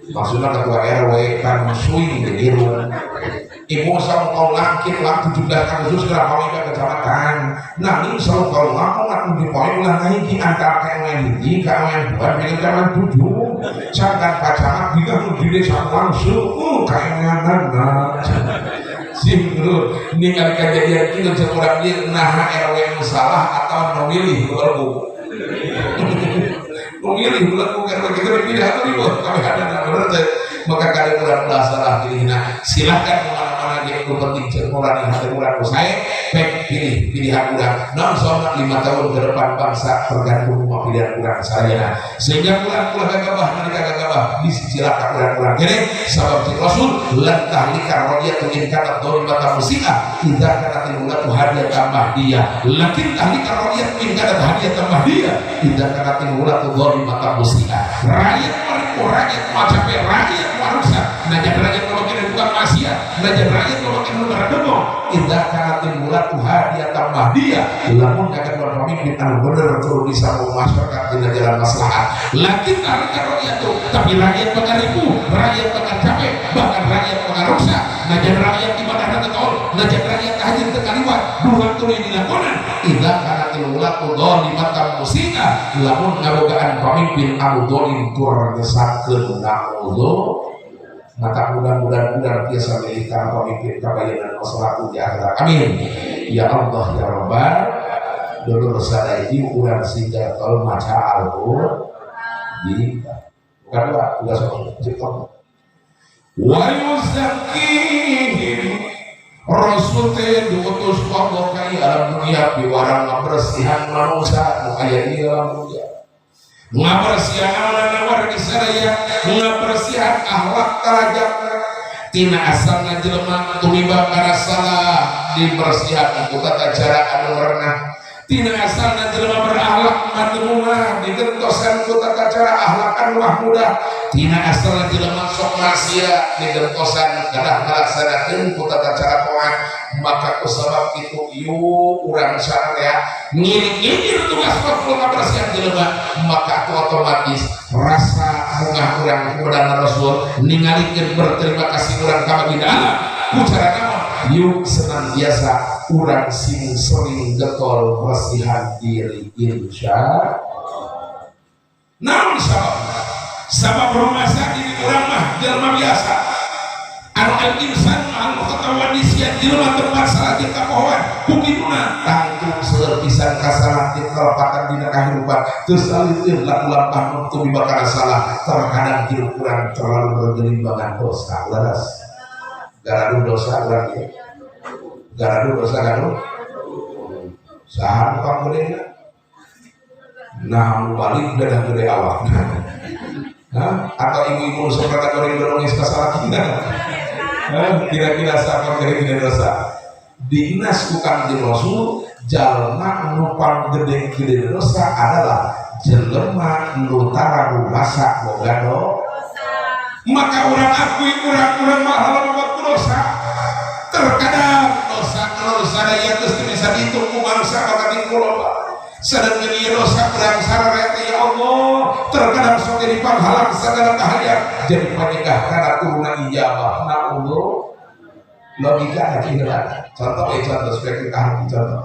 Maksudnya ketua RW kan suing di irung. Ibu selalu kau ngangkit lah 17 Agustus kenapa mereka kecamatan. Nanging selalu kau ngaku ngaku di poin ulah ngahiji antara KMN hiji KMN 2 dengan KMN 7. Sangkan pacaran bila di desa langsung KMN nana. Sim bro, ningali kejadian kieu cek urang ieu naha RW nu salah atau memilih belegu. Memilih belegu RW kitu dipilih atuh riweuh kabeh ada bener teh. Maka kali urang ulah salah pilihna. Silahkan kemana-mana dia itu penting cek urang di hati urang nu sae pek pilih pilihan urang. Naon sababna 5 tahun ke depan bangsa tergantung kuma pilihan urang sadayana. Sehingga urang ulah gagabah nalika gagabah bisi cilaka urang-urang kene sabab cek Rasul lan tahlika radiyatu in kanat dhalimatan musiah idza kanatil ulatu hadiyatan mahdiyah lakin tahlika radiyatu in kanat hadiyatan mahdiyah idza kanatil ulatu dhalimatan musiah. Rakyat mariku rakyat macape rakyat marusak najan rakyat makin bukan maksiat najan rakyat makin beredemo idza kanatil ulatu hadiyatan mahdiyah lamun akan berpemimpin anu bener turun di sambung masyarakat dina jalan maslahat lakin tahlika radiyatu tapi rakyat bakal ribu rakyat bakal capek bahkan rakyat bakal rusak najan rakyat ibadahna teu kaol najan rakyat tahajud teu kaliwat duha tuluy dilakonan idza kanatil ulatu dhalimatan musiah lamun ngabogaan pamimpin anu zalim tur nyesakeun naudzu maka mudah-mudahan urang tiasa milih kana pamimpin kabayanan maslahat di akhirat amin ya Allah ya Rabbal dulur sadaya urang sehingga kalau maca Al-Qur'an jadi bukan dua tugas cipta wa yuzakkihim Rasul teh diutus ku Allah ka alam dunia piwarang ngabersihan manusia nu aya di alam dunia ngabersihan amalna wargi sadaya ngabersihan akhlak tarajatna tina asalna jelema tumiba kana salah dibersihan ku tata cara anu merenah tina asalna jelema berakhlak madmumah digentosan ku tata cara akhlak anu mahmudah tina asalna jelema sok maksiat digentosan kedah ngalaksanakeun ku tata cara taat maka ku sabab kitu ieu urang sararea ngiring-ngiring tugas Rasul ngabersihan jelema maka otomatis rasa bungah urang kepada Rasul ningalikeun berterima kasih urang ka baginda Allah ku cara naon yuk senantiasa urang sing sering getol bersihan diri insya naon sabab sabab rumasa diri urang mah jelema biasa anu al insan al khatawan nisyan jelema tempat salah jeung kapohoan ku kituna tangtung seueur pisan kasalah jeung kalepatan dina kahirupan teu saliteun laku lampah nu teu mibakana salah terkadang hirup urang terlalu bergelimbangan dosa leres gaduh dosa urang ieu gaduh dosa gaduh saha nu panggedena nah nu balik dadah gede awakna. Hah? Atau ibu-ibu nu sok rada goreng dongeng ka salakina. Kira-kira siapa gede-gede dosa dinas ku Kangjeng Rasul jalma nu panggede-gede dosa adalah jelema nu tara rumasa boga dosa maka urang akui urang-urang mah loba dosa terkadang dosa kalau sadaya geus teu bisa dihitung ku bangsa bakal loba sadar ieu dosa urang sararea ya Allah terkadang sok jadi panghalang sagala kahayang jadi panyegah kana turuna ijabah naudzu logika heula contoh we contoh supaya kita ngerti contoh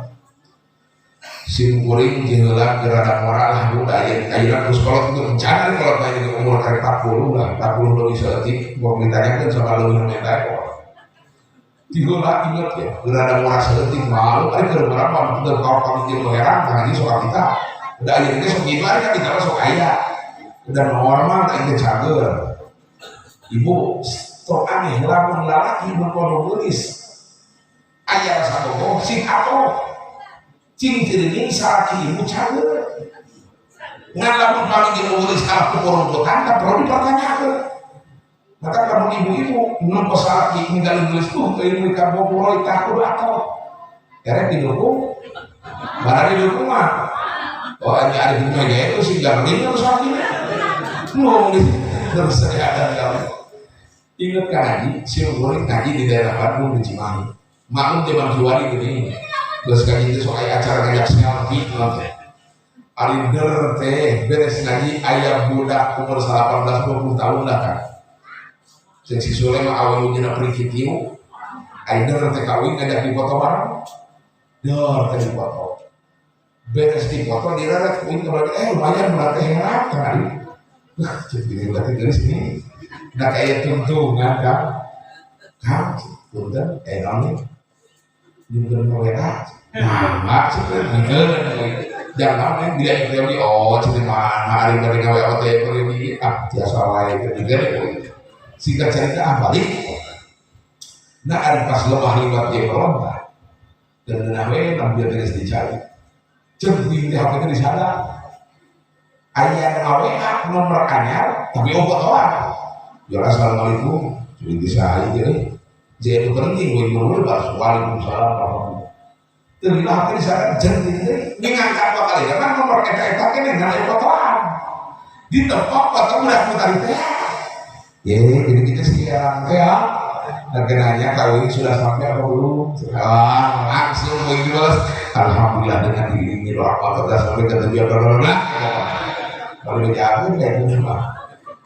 sim kuring jeung heula geus rada moral lah budak ayeuna geus kolot itu rencana kolot mah jeung umur karek 40 lah 40 leuwih saeutik mau ditanyakeun soal leuwih nu menta kolot tiheula inget ya geus rada moral saeutik malu ari keur moral mah teu kawa pamikir nu herang ngaji soal kita udah ayeuna ge sok kitu ari kan kita mah sok aya udah normal da ieu cager ibu tong aneh lamun lalaki mun kono geulis aya rasa bogoh sing atoh cing teuring salaki ibu cager ngan lamun paminggir nu geulis kalah ku porongkotan tah perlu dipertanyakeun Maka kamu ibu-ibu nempo salaki ninggalin geus tuh teuing ka boboroi ka kudu akal. Erek didukung. Barang didukung mah. Oh ini ada di meja itu si garling harus salakina. Ngomong di terus ada kamu. Ingat ngaji, si goreng ngaji di daerah Bandung di Cimahi. Maklum zaman kiwari gini. Terus ngaji itu soal acara ngajak selfie nanti. Arider teh beres ngaji ayam budak umur 18-20 tahun lah kan. Cek si Sule mah awewe dina prikitiu. Arider teh kawin ngajak dipoto bareng. Dor teh dipoto. Beres dipoto direret kuing kembali lumayan budak teh heran kan. Jadi budak teh geus nih. Nah kayak tuntungan kan. Kang punten naon nyungkeun WA. Nah, cenah nyungkeun. Jangan naon dia yang oh cenah mah hari bade ngawe teh pergi ah tiasa wae teh digeun. Singkat cerita ah balik. Nah ari pas lebah liwat ieu lomba. Dan nawe nampil geus dicari. Ceuk di HP teh disada. Aya ngawe nomor anyar tapi obat-obat. Ya assalamualaikum, jadi bisa aja deh. Jadi berhenti, gue ngurus balas waalaikumsalam warahmatullahi. Terus HP disada jenting deui, ngangkat dua kali kan nomor eta-eta kene ngan aya fotoan. Ditepok foto udah mutar teh. Ye, jadi kita siang teh ya. Dan kenanya kawin sudah sampai apa belum? Ah, langsung gue dibalas. Alhamdulillah dengan diiringi doa sudah sampai ke tujuan bla. Kalau dijawab kayak gini mah.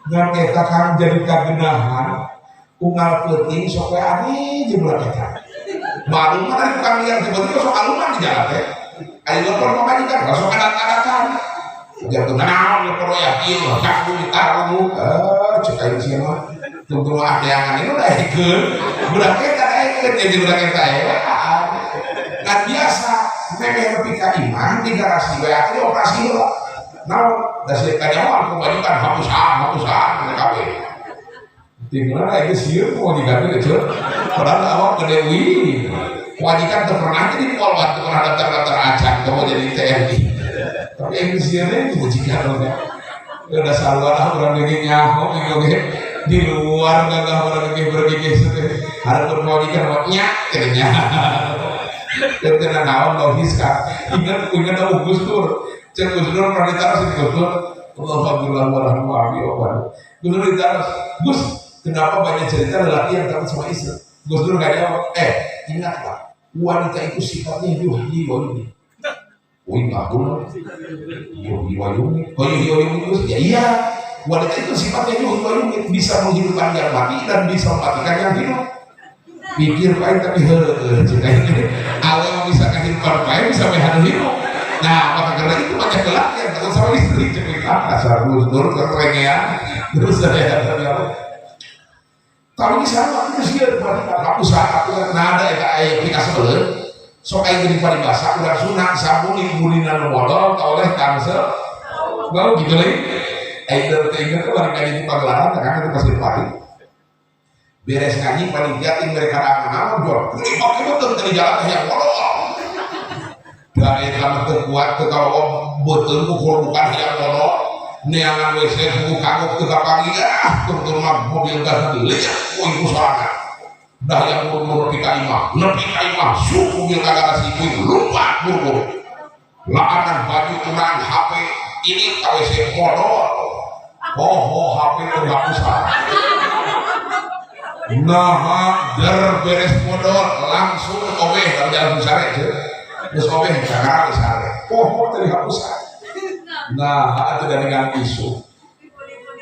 Ngan eta kan jadi kagenahan unggal peuting sok we aneh jeung budak eta. Malum mah dari tukang liar tiba-tiba sok aluman di jalan teh. Aya lepor pamajikan sok adat-adatan. Ujar teu naon lepor ya ieu kaku taruh. Cek aing sia mah. Tungtung adeangan ieu daekeun. Budak eta daekeun jeung budak eta we. Ngan biasa memeh nepi ka imah di garasi we atuh operasi heula. Naon da sia kanyawan pamajikan hapusan kabeh. Tinggal aja sieun pamajikan teh ceuk. Padahal awak gede wih. Pamajikan teu pernah jadi polwan, teu pernah daftar-daftar acan, kamu jadi TNI. Tapi yang sieunna pamajikan teh. Udah saluan ah urang deui nyaho oge di luar gagah urang ge bergigih teh. Hareupeun pamajikan mah nya teh nya. Teu naon logis ka. Ingat ingat Gus Dur. Cek Gus Dur pernah ditaruh sini Gus Dur. Alhamdulillah warahmatullahi wabarakatuh. Gus Dur ditaruh, Gus, kenapa banyak cerita lelaki yang takut sama istri? Gus Dur nggak jawab. Ingatlah, wanita itu sifatnya yuhyi wa yumiit. Wih, ngabul. Yuhyi wa yumiit. Oh, yuhyi wa yumiit Gus? Ya iya. Wanita itu sifatnya yuhyi wa yumiit, bisa menghidupkan yang mati dan bisa mematikan yang hidup. Pikir baik tapi heueuh cina ini. Awewe bisa kehidupan baik bisa mehan hidup. Nah, maka karena itu banyak lelaki yang takut sama istri. Cek asal Gus Dur kerengean terus saya tapi ini sama itu sih aku usaha aku nada eta aya pikasebeleun sok aya geuning paribasa urang sunat sabun ibulinan modal oleh cancel baru gitu lagi aya teh inget bari ngaji di pagelaran kan itu pasir pari beres ngaji panitia ting mereka naon jual kulit oke betul tadi jalan teh yang modal dari kamu teu kuat teu kalau beuteung ukur bukan yang modal neangan WC buku kagok teu kapanggih ah tungtung mah mobil gas liak kuing ku sorangan dah yang buru-buru nepi ka imah nepi ka imah sup mobil ka garasi kuing lumpat buru-buru laanan baju kurang HP ini ka WC modal oh HP teu hapusan nah der beres modal langsung obeh ka jalan sare terus obeh ka sare poho teu dihapusan. Nah, itu dari dengan isu.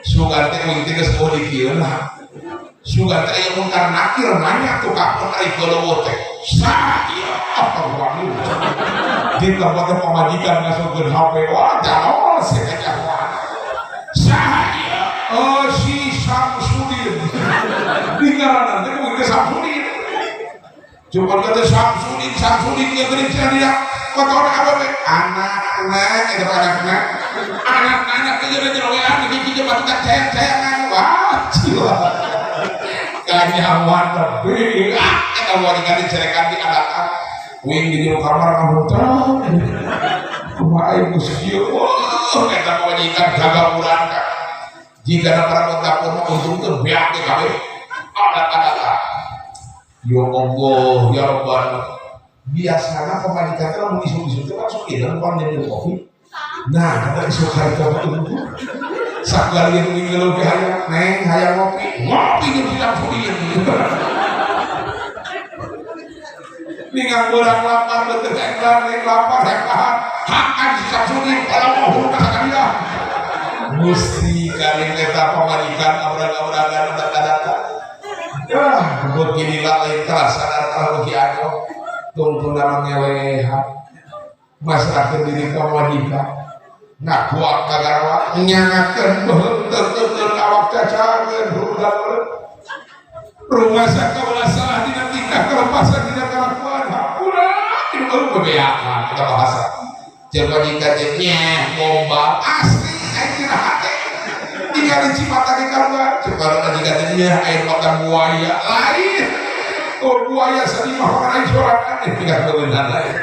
Sugan teh mungkin geus eueuh di kieu lah. Sugan teh aya mungkar nakir nanya tuh ka ari golowo teh. Saha ieu apa wani. Di tempatnya pamajikan ngasupkeun HP wah jauh sih kejauhan. Saha ieu? Oh si Samsudin. Di ngaranna teh mungkin Samsudin. Coba kata Samsudin, Samsudin ieu geuning cenah dia. Kotor awewe anak-anak eta anak-anak anak-anak teh jadi wean di hiji batukan cayang-cayangan wah jiwa kanyawan lebih ah eta wadikan dicerekan di adakan wing di jero kamar ngamuter kumaha aing geus kieu wah eta pamajikan gagamuran ka Jika ada perabot dapur mah untung teu beak teh kabeh. Adat-adat. Ya Allah, ya Rabbana. Biasana pamajikan teh lamun isuk-isuk teh langsung ieu pan nyeduh kopi. Nah, kada isuk harita mah itu. Sakali yang ngeluh ke hayang, neng hayang ngopi, ngopi jeung si Samsudin. Ningang urang lapar beuteung englar, neng lapar hekahan, hakan si Samsudin kalau mau huruf ka dia. Gusti karing eta pamajikan abrag-abragan adat-adatan. Yah, beuki lila lain kelas sadar kalau beuki anu tungtungna ngelehan. Masrahkeun diri ka pamajikan. Ngakuat ka garawa nyangakeun beuheung teu awak cacangeun huruf. Rumasa kaula salah dina tingkah kelepasan dina kalakuan hampura itu bebeakan kita bahasa jeung majikan teh nyeh gombal asli aing dina hate tinggal di Cipata di kaluar ceuk majikan teh nyeh air makan buaya lain oh buaya sadi mah makan aing sorangan tinggal kebenaran lain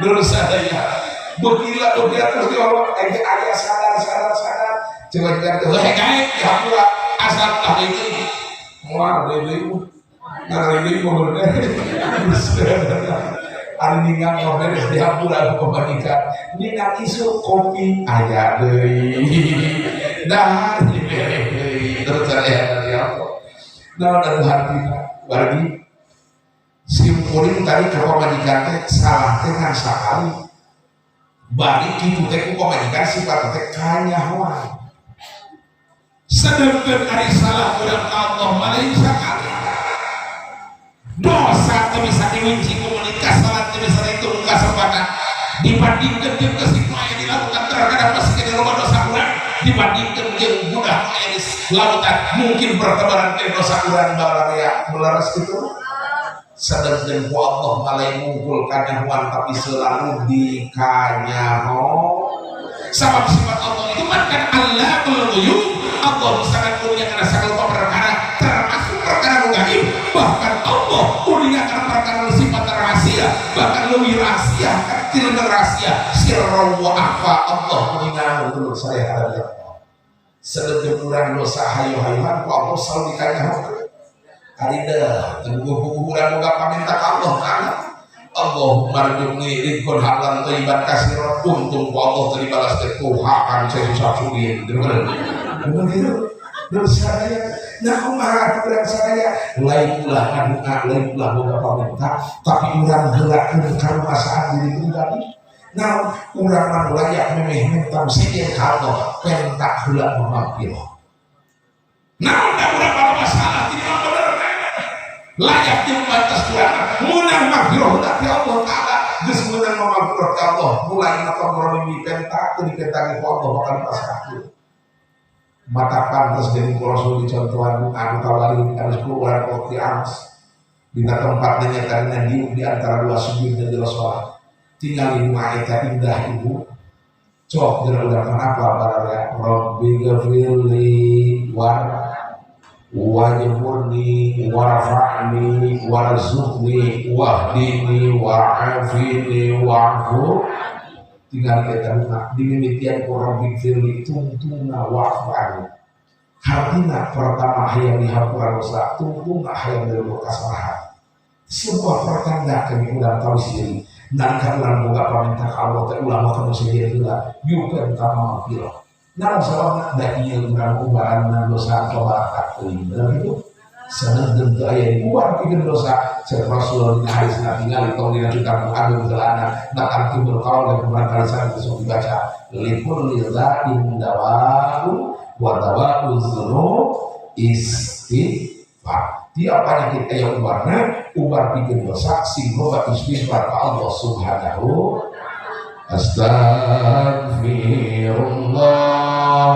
dulu sadaya begila begila terus di Allah aing aya sadar sadar sadar ceuk majikan teh heuh gae hampura asal tah deui moal deui mah deui mah beres. Ari ningang mah beres dihampura ku pamajikan. Ningang isuk kopi aya deui. Dahar dibere deui. Terus aya dari Allah. Naon anu hartina? Wargi sim kuring tadi ka pamajikan teh salah teh ngan sakali. Bari kitu teh ku pamajikan sifat teh kanyahoan. Sedangkan ari salah urang ka Allah mah lain sakali. Dosa teu bisa diwinci komunitas salah teu bisa dihitung kasempatan dibandingkeun jeung kesik nu aya di lautan terhadap masih kena loba dosa urang dibandingkeun jeung budak nu aya di lautan mungkin bertebaran ke dosa urang balarea meleres kitu. Sedangkan ku Allah mah lain ngumpul kanyahoan tapi selalu dikanyaho. Sabab sifat Allah itu kan Allahul ghuyub. Allah sangat mulia karena segala perkara termasuk perkara nu gaib, bahkan Allah mulia karena perkara sifat rahasia, bahkan lebih rahasia kecil dan rahasia sirra wa akhfa. Allah mulia dulur saya hadap Allah. Sedengkeun urang dosa hayo-hayoan ku Allah selalu dikanyaho. Ari deh teu buku urang boga paminta ka Allah Taala. Allahumma rzuqni rizqan halalan thayyiban katsiran. Untung ku Allah teu dibalas teh ku hakan saya Samsudin. Bener gitu. Terus saya, nah kumaha atuh urang sadaya lain ulah ngadunga, lain ulah boga paminta, tapi urang heulakeun karumasaan diri pribadi. Nah, urang mah layak memeh minta sejen ka Allah, penta heula mamaghfirah. Nah, urang mah masalah jadi mah bener. Layak jeung batas urang meunang maghfirah ti Allah Taala, geus meunang maghfirah ti Allah, mulai mata mimi penta teu dipentagi ku Allah bakal dipasrahkeun. Mata pantas jadi Rasul dicontohan anu tawali harus keluar waktu aras dina tempat nanya di antara dua sujud dan dua sholat tinggal ibu eta indah ibu cok dina urang kenapa baraya Rabbi ghafirli war wajburni warfa'ni warzuqni wahdini wa'afini wa'fu tinggal kita rumah dimimitian ku Rabbi ghafirli tungtungna wa'fu anni. Hartina pertama hayang dihampura dosa, tungtungna hayang dilebur kasalahan. Sebuah pertanda kami urang tahu sendiri. Nalika urang boga paminta ka Allah teh ulah mah kanu sejen heula, yukeun ka maghfirah. Naon sababna da ieu urang ubaran dosa tobat teuing. Bener kitu? Sanad teu aya diubar pikeun dosa. Cek Rasul dina hadis na tingali tong dina kitab Agung Zelana nakal tibul qaul dan barangkali sanad geus dibaca likulli dza'in dawa'un wa dawa'u dzunub istighfar. Tiap penyakit aya ubarna, ubar pikeun dosa sing loba istighfar ka Allah Subhanahu. Astaghfirullah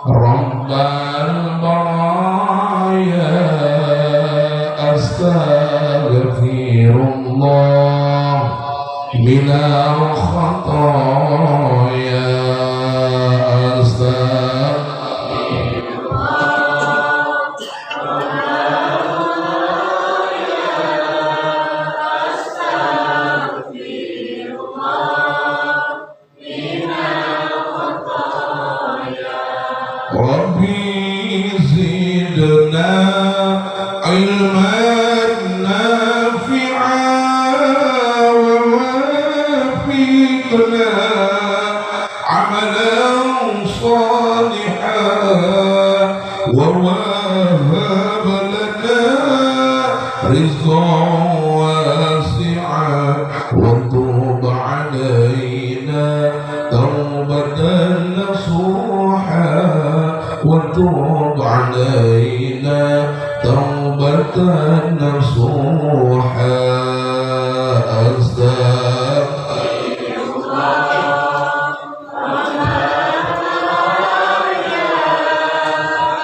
Rabbal baraya astaghfirullah minal khotoya astaghfirullah astaghfirullah minal khotoya Rabbi Zidna ilman nafi'a wa wafiqna amalan salihan wa wahhab lana rizqan wasi'a wa tub alaina taubatan nasuha wa tub alaina taubatan nasuha.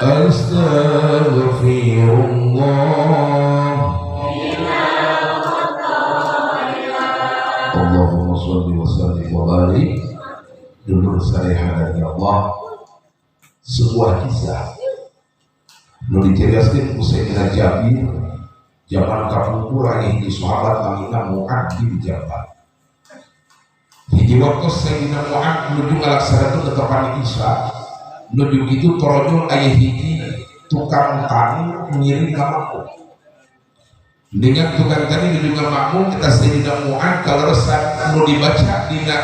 Astaghfirullah. Allahumma sholli wa sallim wa barik. Dulur saya dari Allah, sebuah kisah nu diceritakeun ku Sayyidina Jabir zaman kapungkur aya hiji sahabat namina Mu'adz bin Jabal. Hiji waktu Sayyidina Mu'adz nuju ngalaksanakeun tetepan Isya, nuju kitu torojol aya hiji tukang tani ngiring ka makmum. Dengan tukang tani nuju ka makmum eta Sayyidina Mu'adz kaleresan nu dibaca dina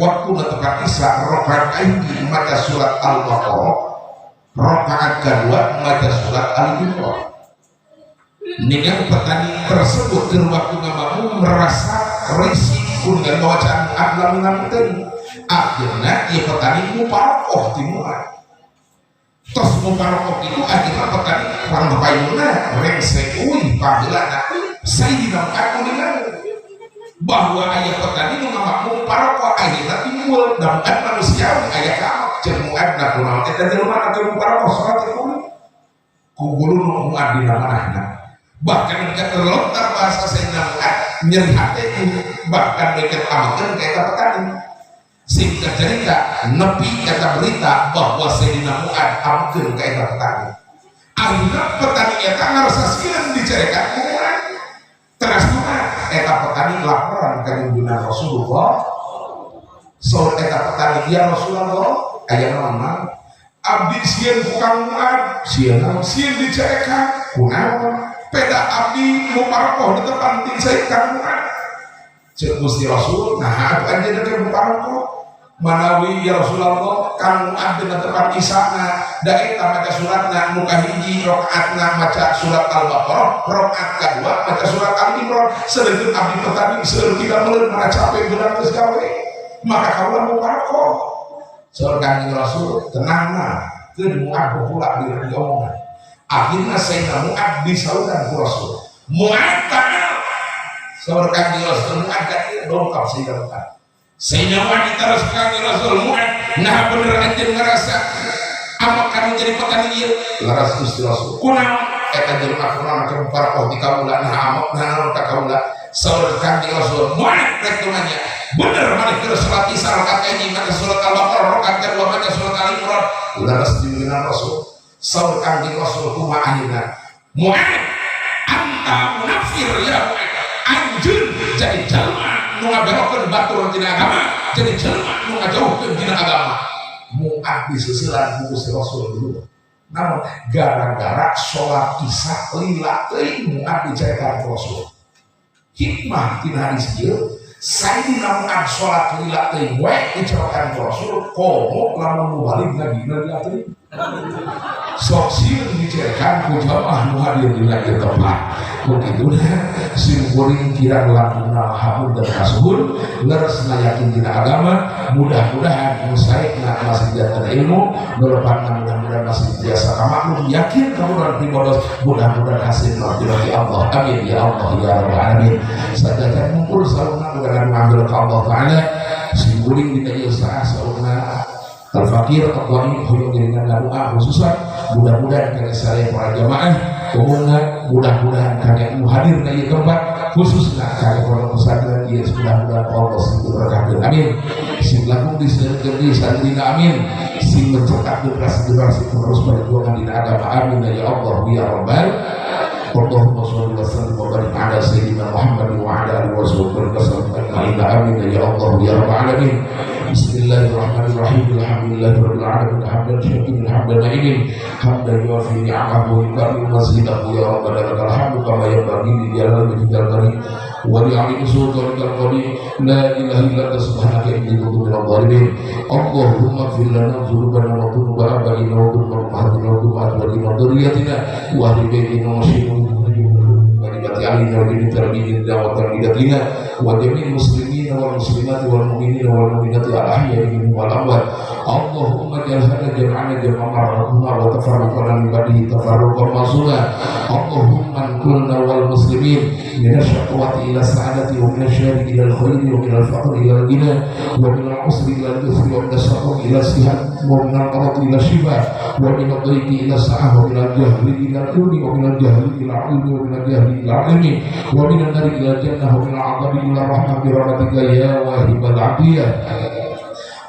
waktu tetepan Isya rakaat hiji maca surat Al-Baqarah, rakaat kedua maca surat Al-Imran. Dengan petani tersebut ke waktu ngamakmum merasa risih dengan bacaan Mu'adz tadi. Akhirnya ia petani muparokoh ti Mu'adz. Tos muparokoh itu akhirnya petani pangpayuna rengsek uih panggeulana Sayyidina Mu'adz kuningan bahwa aya petani nu ngamakmum parokoh akhirnya timbul dan Mu'adz manusiawi aya kamak ceuk Mu'adz na kunaon eta jelema atuh muparokoh salat teh ku guru nu Mu'adz dina manahna. Bahkan mereka terlontar bahasa Sayyidina Mu'adz nyeri hate bahkan mereka amakeun ka eta petani. Singkat cerita nepi kata berita bahwa Sayyidina Mu'adz amakeun ka eta petani. Akhirna petani eta ngarasa sieun dicarekan ku Mu'adz. Teras kumaha eta petani laporan ka junjungan Rasulullah. Saur eta petani, ya Rasulullah, aya naon mah? Abdi sieun ku Kang Mu'adz, sieun naon? Sieun dicarekan kunaon? Peda abdi muparokoh di depan ting saya Kang Mu'adz. Cek Gusti Rasul, nah atuh anjeunna teh muparokoh. Manawi ya Rasulullah Kang Mu'adz dina tepan isana da eta maca suratna nu kahiji rakaatna maca surat Al-Baqarah, rakaat kadua maca surat Al-Imran. Sedengkeun abdi petani seueur tidak meuleun mana capek beurang geus gawe. Maka kaula muparokoh. Saur Kangjeng Rasul, tenang mah, keun Mu'adz pula di omongan. Akhirnya Sayyidina Mu'adz disauran ku Rasul. Mu'adz ta'al. Saur Kangjeng Rasul, Mu'adz ka dieu dongkap Sayyidina Mu'adz. Sayyidina Mu'adz ditaros Kangjeng Rasul, Mu'adz, nah bener anjeun ngarasa amak kanu jadi petani ieu? Laras Gusti Rasul. Kunaon? Eta jelema kunaon make muparokoh di kaula, nah amak nah naon ka kaula. Saur Kangjeng Rasul, Mu'adz rek nanya, bener maneh keur salat isya rakaat hiji maca surat Al-Baqarah, rakaat kedua maca surat Al-Imran. Laras junjungan Rasul. Saur Kangjeng Rasul kumaha ayeuna? Mu'adz, anta munafir ya Mu'adz. Anjeun jadi jelema nu ngaberokeun batur tina agama, jadi jelema nu ngajauhkeun tina agama. Mu'adz diseuselan ku Gusti Rasul dulu. Namun gara-gara sholat isya lila teuing Mu'adz dicarekan ku Rasul. Hikmah tina hadis ieu, Sayyidina Mu'adz sholat lila teuing we dicarekan ku Rasul, komo lamun nu balik ngajina lila teuing. Sok sieun dicarekan ku jamaah nu hadir dina ieu tempat. Begitu sim kuring kirang langkungna hapunten kasuhun, leresna yakin dina agama, mudah-mudahan nu saekna masih janten ilmu, nu lepatna mudah-mudahan masih biasa kamaklum yakin kamuran pribados, mudah-mudahan hasil rahmati Allah. Amin ya Allah ya rabbal alamin. Sadaya ngumpul saurna mudah-mudahan ngambil ka Allah taala. Sim kuring dina ieu saah saurna Al-Fakir Al-Dhaif hoyong ngiringan doa khususan mudah-mudahan kana sadaya para jamaah umumna, mudah-mudahan kana nu hadir na ieu tempat khususna kana pondok pesantren ieu, mudah-mudahan Allah sing berkahkeun, amin, sing langkung diseurkeun di santrina, amin, sing mencetak generasi-generasi penerus perjuangan dina agama, amin ya Allah ya rabbal. Allahumma sholli wa sallim wa barik ala sayyidina Muhammad wa ala alihi wa sahbihi wa sallam ajma'in, amin ya Allah ya rabbal alamin. Bismillah. Bismillahirrahmanirrahim. Alhamdulillahirabbil alamin hamdan syakirin hamdan na'imin hamdan yuafi ni'amahu wa yukafi mazidahu ya rabbana lakal hamdu kama yanbaghi li jalali wajhikal karim wa li 'azimi sultanikal qadim. La ilaha illa anta subhanaka inni kuntu minadh dhalimin. Allahumma ighfir lana dzunubana wa dzunuba abaina wa dzunuba ummahatina wa dzunuba azwajina wa dzurriyyatina wa ahli baitina wa ahlina wa jami'i wa tarbiyatina wa jami'il muslimina wal muslimati wal mu'minina wal mu'minati al ahya'i minhum wal amwat. Allahumma ij'al hadha jam'ana jam'an marhuma wa tafarruqana min ba'dihi tafarruqan ma'suma. Allahumma anqulna wal muslimin min asy-syaqawati ila as-sa'adati wa min asy-syarri ila al-khairi wa min al-faqri ila al-ghina wa min al-'usri ila al-yusri wa min as-saqami ila as-sihhat wa min al-maradi ila asy-shifa wa min ad-dhaiqi ila as-sa'ah wa min al-jahli ila al-ilmi wa min al-jahli ila al-'ilmi wa min al-jahli ila al-'ilmi wa min an-nari ila al-jannah wa min al-'adhabi ila ar-rahmah bi rahmatika ya wahibal 'atiyah.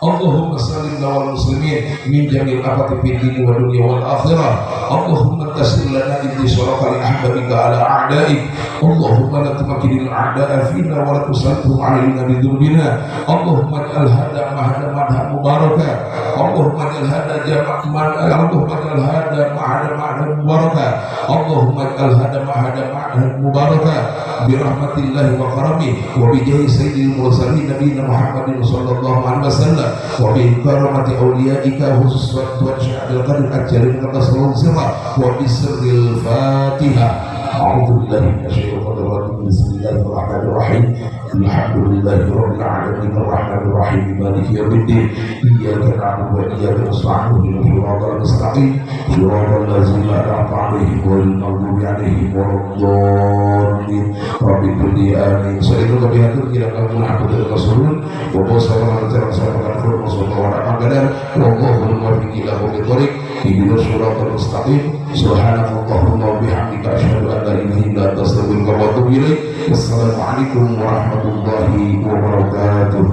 Allahumma sallim wal muslimin min jami'il afati fid dunya wa dunya wal akhirah. Allahumma tasir lana intisaraka li ahbabika ala a'daik. Allahumma la tumakkinil a'da'a fina wa la tusallithum alaina bi dzunubina. Allahumma ij'al hadha ma'hada madha mubaraka. Allahumma ij'al hadha jama'an, Allahumma ij'al hadha ma'hada ma'hada mubaraka. Allahumma ij'al hadha ma'hada ma'hada mubaraka bi rahmatillahi wa karamihi wa bi jahi sayyidil mursalin nabiyina Muhammadin sallallahu alaihi wasallam wa bi karamati awliyaika khusus wa sya'il qadir ajalin qasrun sirra wa bi sirril Fatihah. A'udzu billahi minasyaitonir rajim. Bismillahirrahmanirrahim. Alhamdulillahi rabbil alamin arrahmanir rahim maliki yaumiddin. Iyyaka na'budu wa iyyaka nasta'in. Ihdinas siratal mustaqim. Siratal ladzina an'amta 'alaihim ghairil maghdubi 'alaihim waladdallin. Rabbi kulli amin. Saidu kabihatur kira kamu abdul rasulun wa sallallahu alaihi wasallam wallahu muwaffiq ila aqwamit thoriq. Ihdinas siratal mustaqim. Subhanakallahumma wa bihamdika asyhadu an la ilaha illa anta astaghfiruka wa atubu ilaik. Wassalamualaikum warahmatullahi wabarakatuh.